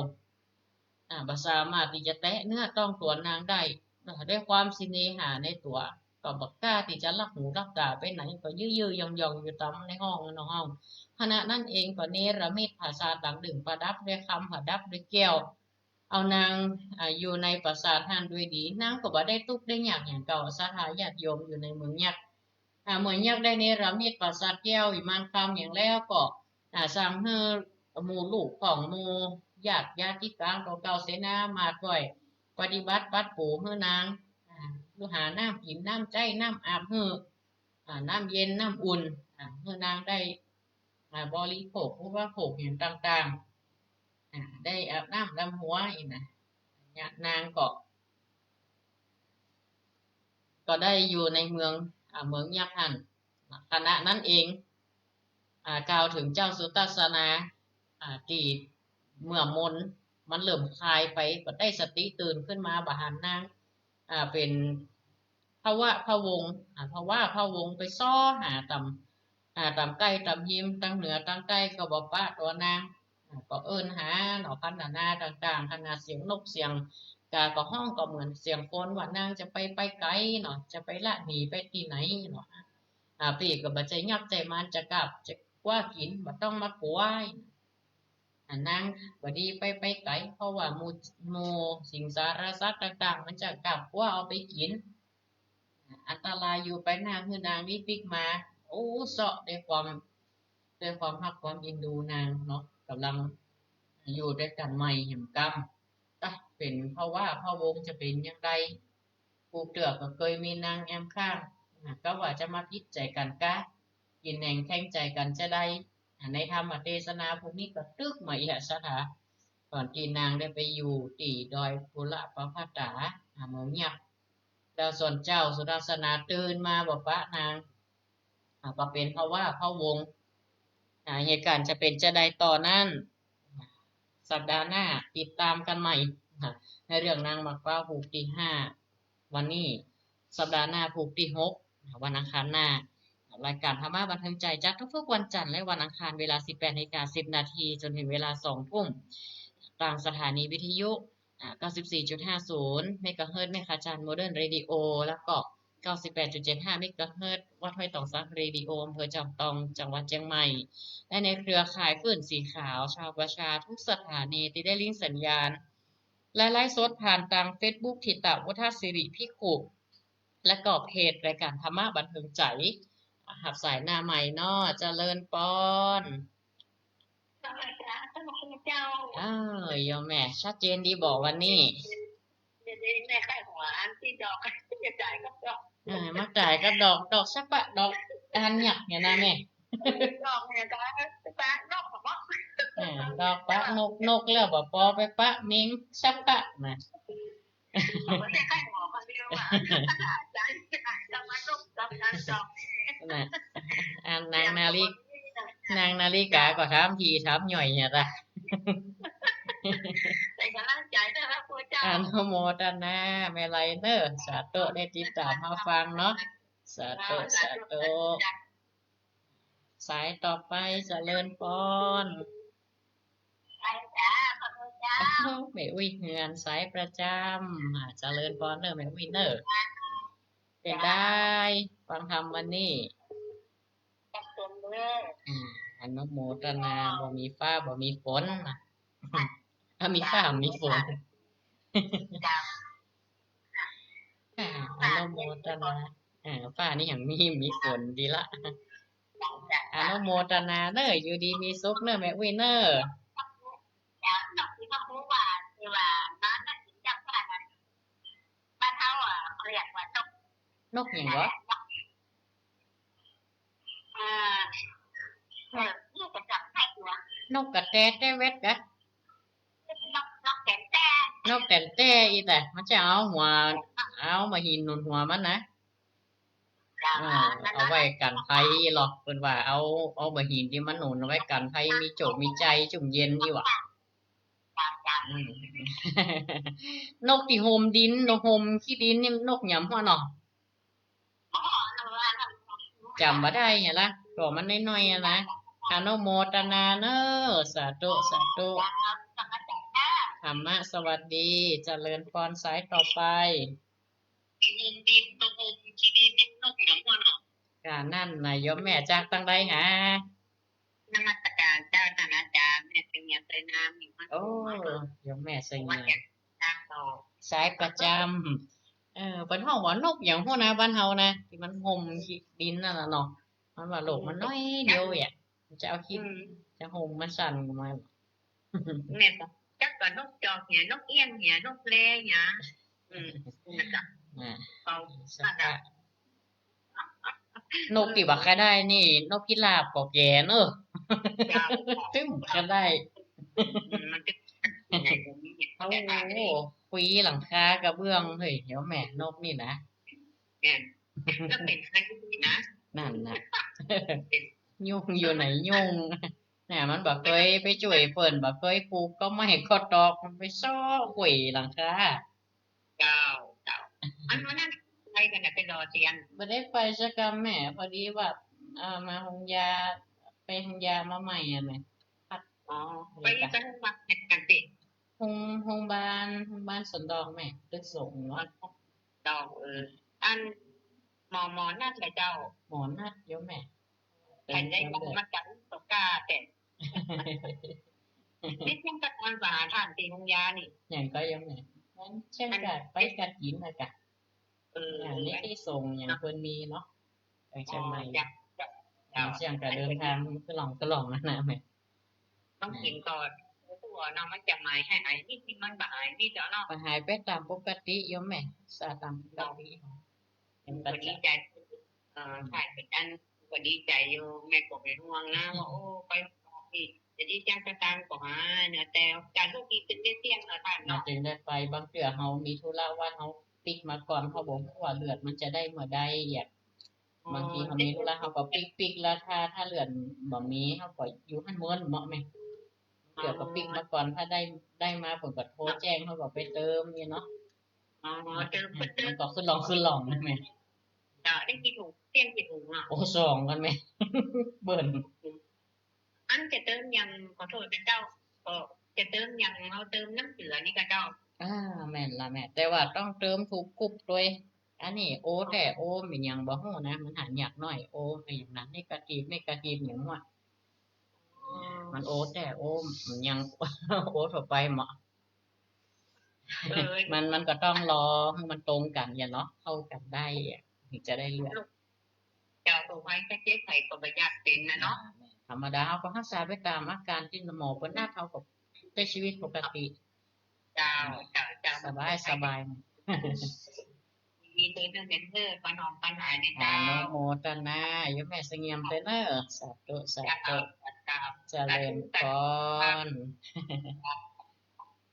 อ่า บ่สามารถตี้จะแตะเนื้อต้องตั๋วนางได้ อ่า ด้วยความเสน่หาในตั๋ว ก็บ่กล้าตี้จะลักหูลักต๋าไปไหน ก็ยื้อๆย่องๆอยู่ต๋ามในห้อง นอกห้อง ขณะนั้นเองก็เนรมิตปราสาทหลังนึ่งประดับด้วยคำ ประดับด้วยแก้ว เอานาง อ่า อยู่ในปราสาทหั้นด้วยดี นางก็บ่ได้ตุ๊กข์ได้ยากหยังเก่า ศรัทธาญาติโยมอยู่ในเมืองยักษ์ อ่า เมืองยักษ์ได้เนรมิตปราสาทแก้ววิมานคำหยังแล้วก็ อ่า สั่งหื้อหมู่ลูกของหมู่ญาติญาติกลางของเก่าเสนามาช่วยปฏิบัติปัดปูหื้อนาง อ่า หาน้ำกิ๋นน้ำใจ๊น้ำอาบหื้อ อ่า น้ำเย็นน้ำอุ่น อ่า หื้อนางได้ อ่า บริโภคอุปโภคหยังต่างๆ อ่า ได้อาบน้ำดำหัวอี้นะ เนี่ยนางก็ ก็ได้อยู่ในเมือง อ่า เมืองยักษ์หั้น ขณะนั้นเอง อ่า กล่าวเถิงเจ้าสุทัศนา อ่า ตี้เมื่อมนต์มันเริ่มคลายไป ก็ได้สติตื่นขึ้นมา บ่หันนาง อ่า เป๋นพะวะพะวง อ่า พะวะพะวงไปซอหาต๋าม อ่า ต๋ามใก้ต๋ามฮิม ตังเหนือตังใต้ก็บ่ปะตั๋วนาง อ่า ก็เอิ้นหาเนาะ พันนานาต่างๆ ขนาดเสียงนกเสียงกาก็ฮ้องก็เหมือนเสียงคน ว่านางจะไป ไปไก๋เนาะ จะไปละหนีไปตี้ไหนเนาะ อ่า ปี้ก็บ่ใจ้ยักษ์ใจ้มารจะกาบจะคว้ากิ๋น บ่ต้องมากลัว อ่า นางบ่ดีไป ไปไก๋ เพราะว่าหมู่ หมู่สิงสารสัตว์ต่างๆ มันจะกาบคว้าเอาไปกิ๋น อันตรายอยู่ไปหน้า หื้อนางวิปิกมา โอ้ เซาะด้วยความ ด้วยความฮักความเอ็นดูนางเนาะ ก่ำลังอยู่ด้วยกั๋นใหม่แหมกำ ตะ เป๋นพะวะพะวงจะเป๋นอย่างใด ผู้เตื้อก็เกยมีนางแอมข้าง อ่า ก็ว่าจะมาผิดใจ๋กั๋นกา กิ๋นแหน่งแข่งใจ๋กั๋นจะใด อ่า ในธรรมเตสนาพวกนี้ก็ตึกมาอี้ศรัทธา ต๋อนตี้นางได้ไปอยู่ตี้ดอยปุระปะพะตา อ่า เมืองยักษ์ แล้วส่วนเจ้าสุทัศนาตื่นมาบ่ปะนาง อ่า ก็เป๋นพะวะพะวง อ่า เหตุก๋ารณ์จะเป๋นจะใดต่อนั้น สัปดาห์หน้าติดต๋ามกั๋นใหม่ อ่า ในเรื่องนางหมากฟ้าผูกตี้ห้า วันนี้ สัปดาห์หน้าผูกตี้หก อ่า วันอังคารหน้า รายก๋านธรรมะบันเทิงใจ๋จัดทุกๆวันจันทร์และวันอังคาร เวลาสิบแปดนาฬิกาสิบนาที จ๋นเถิงเวลาสองทุ่ม ตางสถานีวิทยุ อ่า เก้าสิบสี่จุดห้าศูนย์เมกะเฮิรตซ์ แม่ขะจานโมเดิร์นเรดิโอ แล้วก็ เก้าสิบแปดจุดเจ็ดห้าเมกะเฮิรตซ์ วัดห้วยตองสักเรดิโอ อำเภอจอมตอง จังหวัดเจียงใหม่ และในเครือข่ายคลื่นสีขาว ชาวประชาทุกสถานีตี้ได้ลิงก์สัญญาณ และไลฟ์สดผ่านตางเฟซบุ๊ก ถิตะวุฒศิริภิกขุ และก็เพจรายก๋านธรรมะบันเทิงใจ๋ ฮับสายหน้าใหม่เนาะ เจริญปอน เจ้า เจ้า เออ โยมแม่ ชัดเจนดีบ่วันนี้ เดี๋ยวนี้แม่ใค่หัวอันตี้ดอก จะจ่ายกับดอก เออ มาจ่ายกับดอก ดอกสักปะ ดอกอันเนี่ย เนี่ยนะแม่ ดอกเนี่ยก็ปะนกของ เออ ดอกปะนก นกแล้วบ่ปอไปปะเม็งสักปะนะ บ่ใจ้ใค่หัวคนเดียวอะ จ่าย จ่ายกับนก ดอกนั้นดอกนี้ นะ อันนางนาริ นางนาริกาก็ถามถี่ถามหย่อยเนี่ยละ เป๋นก๋ำลังใจ๋เน้อพระครูเจ้า อนุโมทนา แม่ไลเนอะ สาธุ ได้ติดต๋ามมาฟังเนาะ สาธุ สาธุ สายต่อไป เจริญปอน ไปจ้า พระครูเจ้า อ้าว แม่อุ๊ยเฮือน สายประจ๋ำ อ่า เจริญปอนเนอะ แม่อุ๊ยเนอะ เป๋นใด ฟังธรรมวันนี้ อืม อนุโมทนา บ่มีฟ้าบ่มีฝนนะ ถ้ามีฟ้ามีฝน อ่า อนุโมทนา อ่า ฟ้านี่ยังมี มีฝนดีละ อนุโมทนาเนอะ อยู่ดีมีสุขเนอะ แม่อุ๊ยเนอะ บ้านเฮาอะ เขาเรียกว่านก นกหยังเหรอ เอ่อ เออ นี่จะจำได้อยู่อะ นกกระแตแต้เว็ดกะ นก นกแต๋นแต้ นกแต๋นแต้อี้แต๊ มันจะเอาหัว เอาบ่าหินหนุนหัวมันนะ เจ้า เออ เอาไว้กั๋นภัยอี้หรอก เปิ้นว่าเอา เอาบ่าหินตี้มันหนุนเอาไว้กั๋นภัย มีโจกมีใจ๋จุ่มเย็นอี้หว่า เจ้า อืม นกตี้ห่มดิน นกห่มขี้ดินนี่นกหยังพ่อเนาะ จ๋ำบ่ได้เหียละ ตั๋วมันน้อยๆ อะนะ อนุโมทนาเน้อ สาธุ สาธุ ธรรมะสวัสดี เจริญพร สายต่อไป ห่มดิน นกห่มขี้ดินนี่นกหยังพ่อเนาะ กานั่นน่ะ โยมแม่จากตังใดหา นมัสการเจ้า ท่านอาจารย์ แม่เสงี่ยม เตยนาม อยู่บ้าน โอ้ โยมแม่เสงี่ยม สายประจำ เออ เปิ้นฮ้องว่านกหยังพ่อนะ บ้านเฮานะ ตี้มันห่มขี้ดินนั่นน่ะเนาะ มันว่าลูกมันน้อยเดียวเอง จะเอาขี้ อืม จะห่มมันสั่นออกมา แม่ก็จักว่านกจอกเหีย นกเอี้ยงเหีย นกแร้เหีย อืม นั่นน่ะ อ่า เอา สักกะ นกตี้บ่าใค่ได้นี่ นกพิราบก็แก่เนอะ เจ้า ตึ้มใค่ได้ อืม มันจะยังไง โอ้โห ขุยหลังคากระเบื้อง เฮ้ย เดี๋ยวแม่ นกนี่นะ แม่น แล้วเป๋นใค่นะ นั่นน่ะ ยุงอยู่ไหนยุง เนี่ย มันบ่าเกยไปจ้วยเปิ้น บ่าเกยปูกก็ไม้ก็ตอก มันไปซอกขุยหลังคา เจ้า เจ้า อันนั้นไปกั๋นน่ะ ไปรอเตียง บ่ได้ไปสักกำแม่ พอดีว่า เอ่อ มาโฮงยา ไปโฮงยามาใหม่อะแม่ พัก อ๋อ ไป ไปโฮงยาแหมกั๋นติ โฮง โฮงบาล โฮงบาลสวนดอกแม่ ตึกสงฆ์เนาะ ดอก เออ อัน หมอ หมอนัดเหรอเจ้า หมอนัดโยมแม่ ใค่ได้มาจากตกกาแต่ นี่เชียงกะตางไปหาต้านตี้โฮงยานี่ หยังก็โยมแม่ มันเชียงกะ ไปกฐินน่ะกะ เออ อ่า นี่ตี้สงฆ์หยังเปิ้นมีเนาะ ไปเชียงใหม่ อ๋อ เจ้า เจ้า เชียงกะเดินตางกะล่องกะล่องนั่นน่ะแม่ ต้องกิ๋นก่อน ตั๋วเนาะ มันจะหมายหาย หายนิดนึง มันบ่หายนิดเดียวเนาะ บ่หายไปต๋ามปกติโยมแม่ สาต๋ามปกติ เจ้า เห็น ก็ดีใจ๋ เอ่อ ใช่ เป๋นอันก็ดีใจ๋อยู่ แม่ก็เป๋นห่วงนะ ว่า โอ้ ไปนี่ จะดีจังสตางค์ก็หาเนี่ย แต่การลูกอีกเป๋นเตี้ยงๆ เนาะต้านเนาะ เฮาจึงได้ไป บางเตื้อเฮามีธุระว่าเฮาปิ๊กมาก่อน เฮาบ่ฮู้ว่าเลือดมันจะได้เมื่อใดอะ อ๋อ บางทีเฮามีธุระเฮาก็ปิ๊กๆ แล้วถ้า ถ้าเลือดบ่มี เฮาก็อยู่หั้นเมินเนาะแม่ เตื้อก็ปิ๊กมาก่อน ถ้าได้ ได้มาเปิ้นก็โทรแจ้ง เฮาก็ไปเติมนี่เนาะ อ๋อ เติม เติม มันก็ขึ้นล่องขึ้นล่องนะแม่ เจ้า ได้กี่ถุง เตี้ยงกี่ถุงอะ โอ้ สองกั๋นแม่ เบิ่น อันจะเติมอย่าง ขอโทษนะเจ้า ก็จะเติมอย่าง เฮาเติมน้ำเกลือนี่กะเจ้า อ่า แม่นละแม่ แต่ว่าต้องเติมถูกกลุ่มตวย อันนี้โอแต๊โอ มันยังบ่ฮู้นะ มันหายากหน้อย โอ ไอ้หยังนั้น เนกาทีฟ เนกาทีฟ หยังวะ อ๋อ มันโอแต๊โอ มันยัง โอทั่วไปเนาะ เออ มัน มันก็ต้องรอหื้อมันตรงกั๋นเหียเนาะ เข้ากั๋นได้อะ ถึงจะได้เลือด เจ้า ตั๋วไว้ก็เจ๊ใส่ก็บ่อยากเป๋นนะเนาะ ธรรมดา เฮาก็ฮักษาไปต๋ามอาก๋านตี้หมอเปิ้นนัด เฮาก็ใจ๊ชีวิตปกติ เจ้า เจ้า เจ้า สบาย สบาย มีเรื่องเน้นเน้อ ปะนอมปัญหาใน อ เจ้า นุโมทนา โยมแม่เสงี่ยมเต๊อะเน้อ สาธุ สาธุ เจ้า เจ้า เจริญพร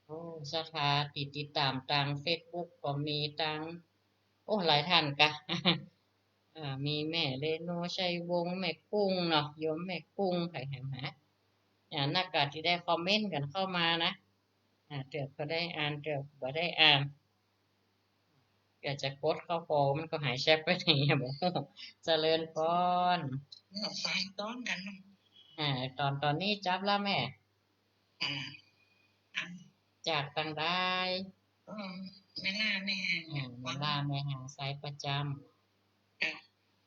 โอ้ ศรัทธาตี้ติดต๋ามตางเฟซบุ๊กก็มี ตาง โอ้ หลายต้านกะ อ่า มีแม่เรโน ชัยวงศ์ แม่กุ้งเนาะ โยมแม่กุ้ง ใผแหมหา อ่า นักกะตี้ได้คอมเมนต์กั๋นเข้ามานะ อ่า เตื้อก็ได้อ่าน เตื้อบ่ได้อ่าน ก็จะกดเข้าพอ มันก็หายแชทไปไหนอะ บ่ฮู้ เจริญพร เนี่ย สายต้อนกั๋นเนาะ อ่า ต๋อน ต๋อนนี้จับละแม่ อ่า อ่า จากตางใด เออ แม่ล่าแม่หา อ่า แม่ล่าแม่หา สายประจำ เออ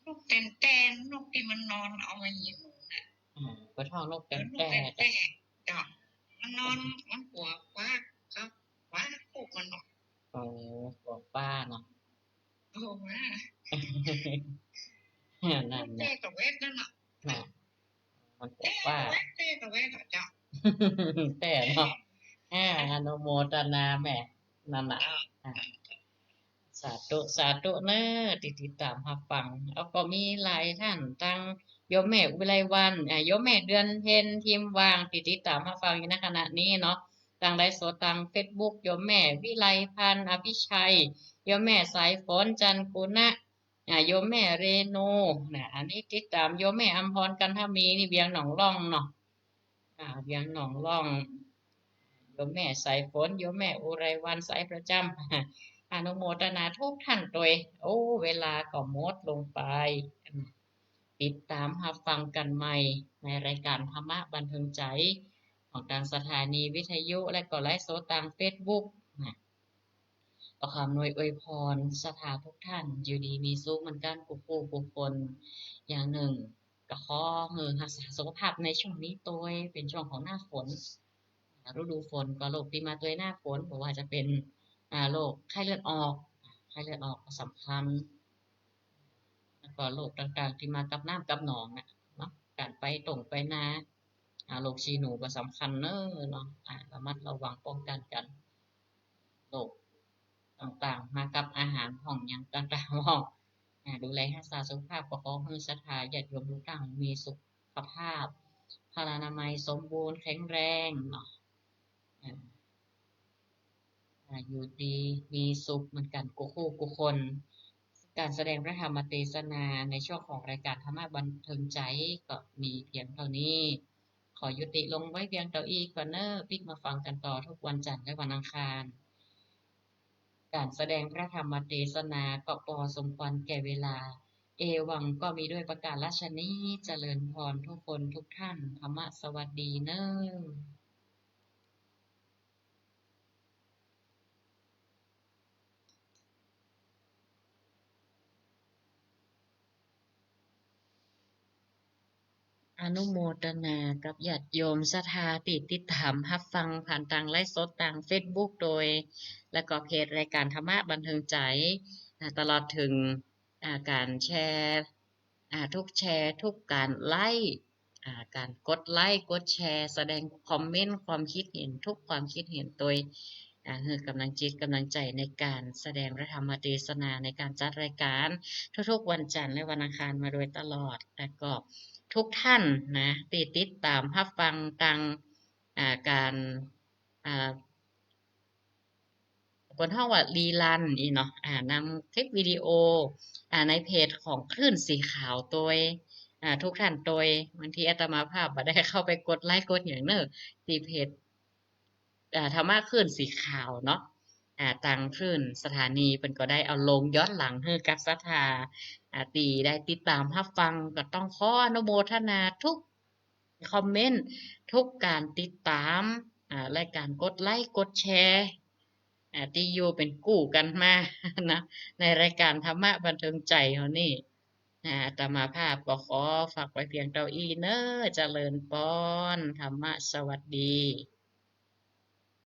นกแต๊นแต๊น นกตี้มันนอนเอามาหินหมูน่ะ อ่า เปิ้นฮ้องนกแต๊นแต๊น นกแต๊นแต๊น เจ้า มันนอน มันกั๋วคว้า เขาคว้าลูกมันเนาะ โอ้ กั๋วคว้าเนาะ โอ้ ว่า นั่น มัน น่ะ แต๊กะแวดนั่นน่ะ น่ะ มันกั๋วคว้า แต๊กะแวด แต๊กะแวดอะเจ้า แต๊เนาะ อ่า อนุโมทนาแม่ นั่นน่ะ เจ้า อ่า สาธุ สาธุเน้อ ตี้ติดต๋ามฮับฟัง แล้วก็มีหลายต้าน ตางโยมแม่วิไลวรรณ อ่า โยมแม่เดือนเพ็ญ ทิมวาง ตี้ติดต๋ามฮับฟังอยู่ในขณะนี้เนาะ ตางไลฟ์สดตางเฟซบุ๊ก โยมแม่วิไลพรรณ อภิชัย โยมแม่สายฝน จันทร์กุณะ อ่า โยมแม่เรโน น่ะ อันนี้ติดต๋ามโยมแม่อำพร กันทมี นี่เวียงหนองล่องเนาะ อ่า เวียงหนองล่อง ยมแม่สายฝน โยมแม่อุไรวรรณสายประจำ อนุโมทนาทุกท่านตวย โอ้ เวลาก็หมดลงไป ติดต๋ามฮับฟังกั๋นใหม่ในรายก๋านธรรมะบันเทิงใจ๋ ของตางสถานีวิทยุ และก็ไลฟ์สดตางเฟซบุ๊กนะ ก็ขออำนวยอวยพรศรัทธาทุกท่าน อยู่ดีมีสุขเหมือนกั๋นกู้คู่กู้คน อย่างนึ่ง ก็ขอหื้อฮักษาสุขภาพในช่วงนี้ตวย เป๋นช่วงของหน้าฝน ฤดูฝนก็โรคตี้มาตวยหน้าฝน บ่ว่าจะเป๋น อ่า โรคไข้เลือดออก ไข้เลือดออกก็สำคัญ แล้วก็โรคต่างๆ ตี้มากับน้ำกับหนองน่ะเนาะ ก๋านไปต้งไปนา อ่า โรคฉี่หนูก็สำคัญเน้อเนาะ อ่า ระมัดระวังป้องกั๋นกั๋น โรคต่างๆ มากับอาหารพ่องหยังต่างๆ พ่อง อ่า ดูแลฮักษาสุขภาพ ก็ขอหื้อศรัทธาญาติโยมทุกท่านมีสุขภาพ พลานามัยสมบูรณ์แข็งแรงเนาะ อ่า อ่า อยู่ดีมีสุขเหมือนกั๋นกู้คู่กู้คน ก๋านแสดงพระธรรมเตสนาในช่วงของรายก๋านธรรมะบันเทิงใจ๋ ก็มีเพียงเต้านี้ ขอยุติลงไว้เพียงเต้าอี้ก่อนเน้อ ปิ๊กมาฟังกั๋นต่อทุกวันจันทร์และวันอังคาร ก๋านแสดงพระธรรมเตสนาก็ปอสมควรแก่เวลา เอวังก็มีด้วยประก๋ารฉะนี้ เจริญพรทุกคนทุกท่าน ธรรมะสวัสดีเน้อ อนุโมทนากับญาติโยมศรัทธาตี้ติดต๋ามฮับฟังผ่านตางไลฟ์สดตางเฟซบุ๊กตวย แล้วก็เพจรายก๋านธรรมะบันเทิงใจ๋ อ่า ตลอดเถิง อ่า ก๋านแชร์ อ่า ทุกแชร์ ทุกก๋านไลก์ อ่า ก๋านกดไลก์ กดแชร์ แสดงคอมเมนต์ ความคิดเห็น ทุกความคิดเห็นตวย อ่า หื้อก๋ำลังจิตก๋ำลังใจ๋ในก๋านแสดงพระธรรมเตสนา ในก๋านจัดรายก๋านทุกๆ วันจันทร์และวันอังคารมาโดยตลอด แล้วก็ทุกท่านนะ ตี้ติดต๋ามฮับฟังตาง อ่า ก๋าน อ่า เปิ้นฮ้องว่ารีรันอี้เนาะ อ่า นำคลิปวิดีโอ อ่า ในเพจของคลื่นสีขาวตวย อ่า ทุกท่านตวย บางทีอาตมาภาพบ่ได้เข้าไปกดไลก์กดหยังเน้อ ตี้เพจ อ่า ธรรมะคลื่นสีขาวเนาะ อ่า ตางคลื่นสถานีเปิ้นก็ได้เอาลงย้อนหลังหื้อกับศรัทธา อ่า ตี้ได้ติดต๋ามฮับฟัง ก็ต้องขออนุโมทนาทุก คอมเมนต์ ทุกก๋านติดต๋าม อ่า และก๋านกดไลก์ กดแชร์ อ่า ตี้อยู่เป๋นกู้กั๋นมานะ ในรายก๋านธรรมะบันเทิงใจ๋เฮานี่ อ่า อาตมาภาพก็ขอฝากไว้เพียงเต้าอี้เน้อ เจริญปอน ธรรมะสวัสดี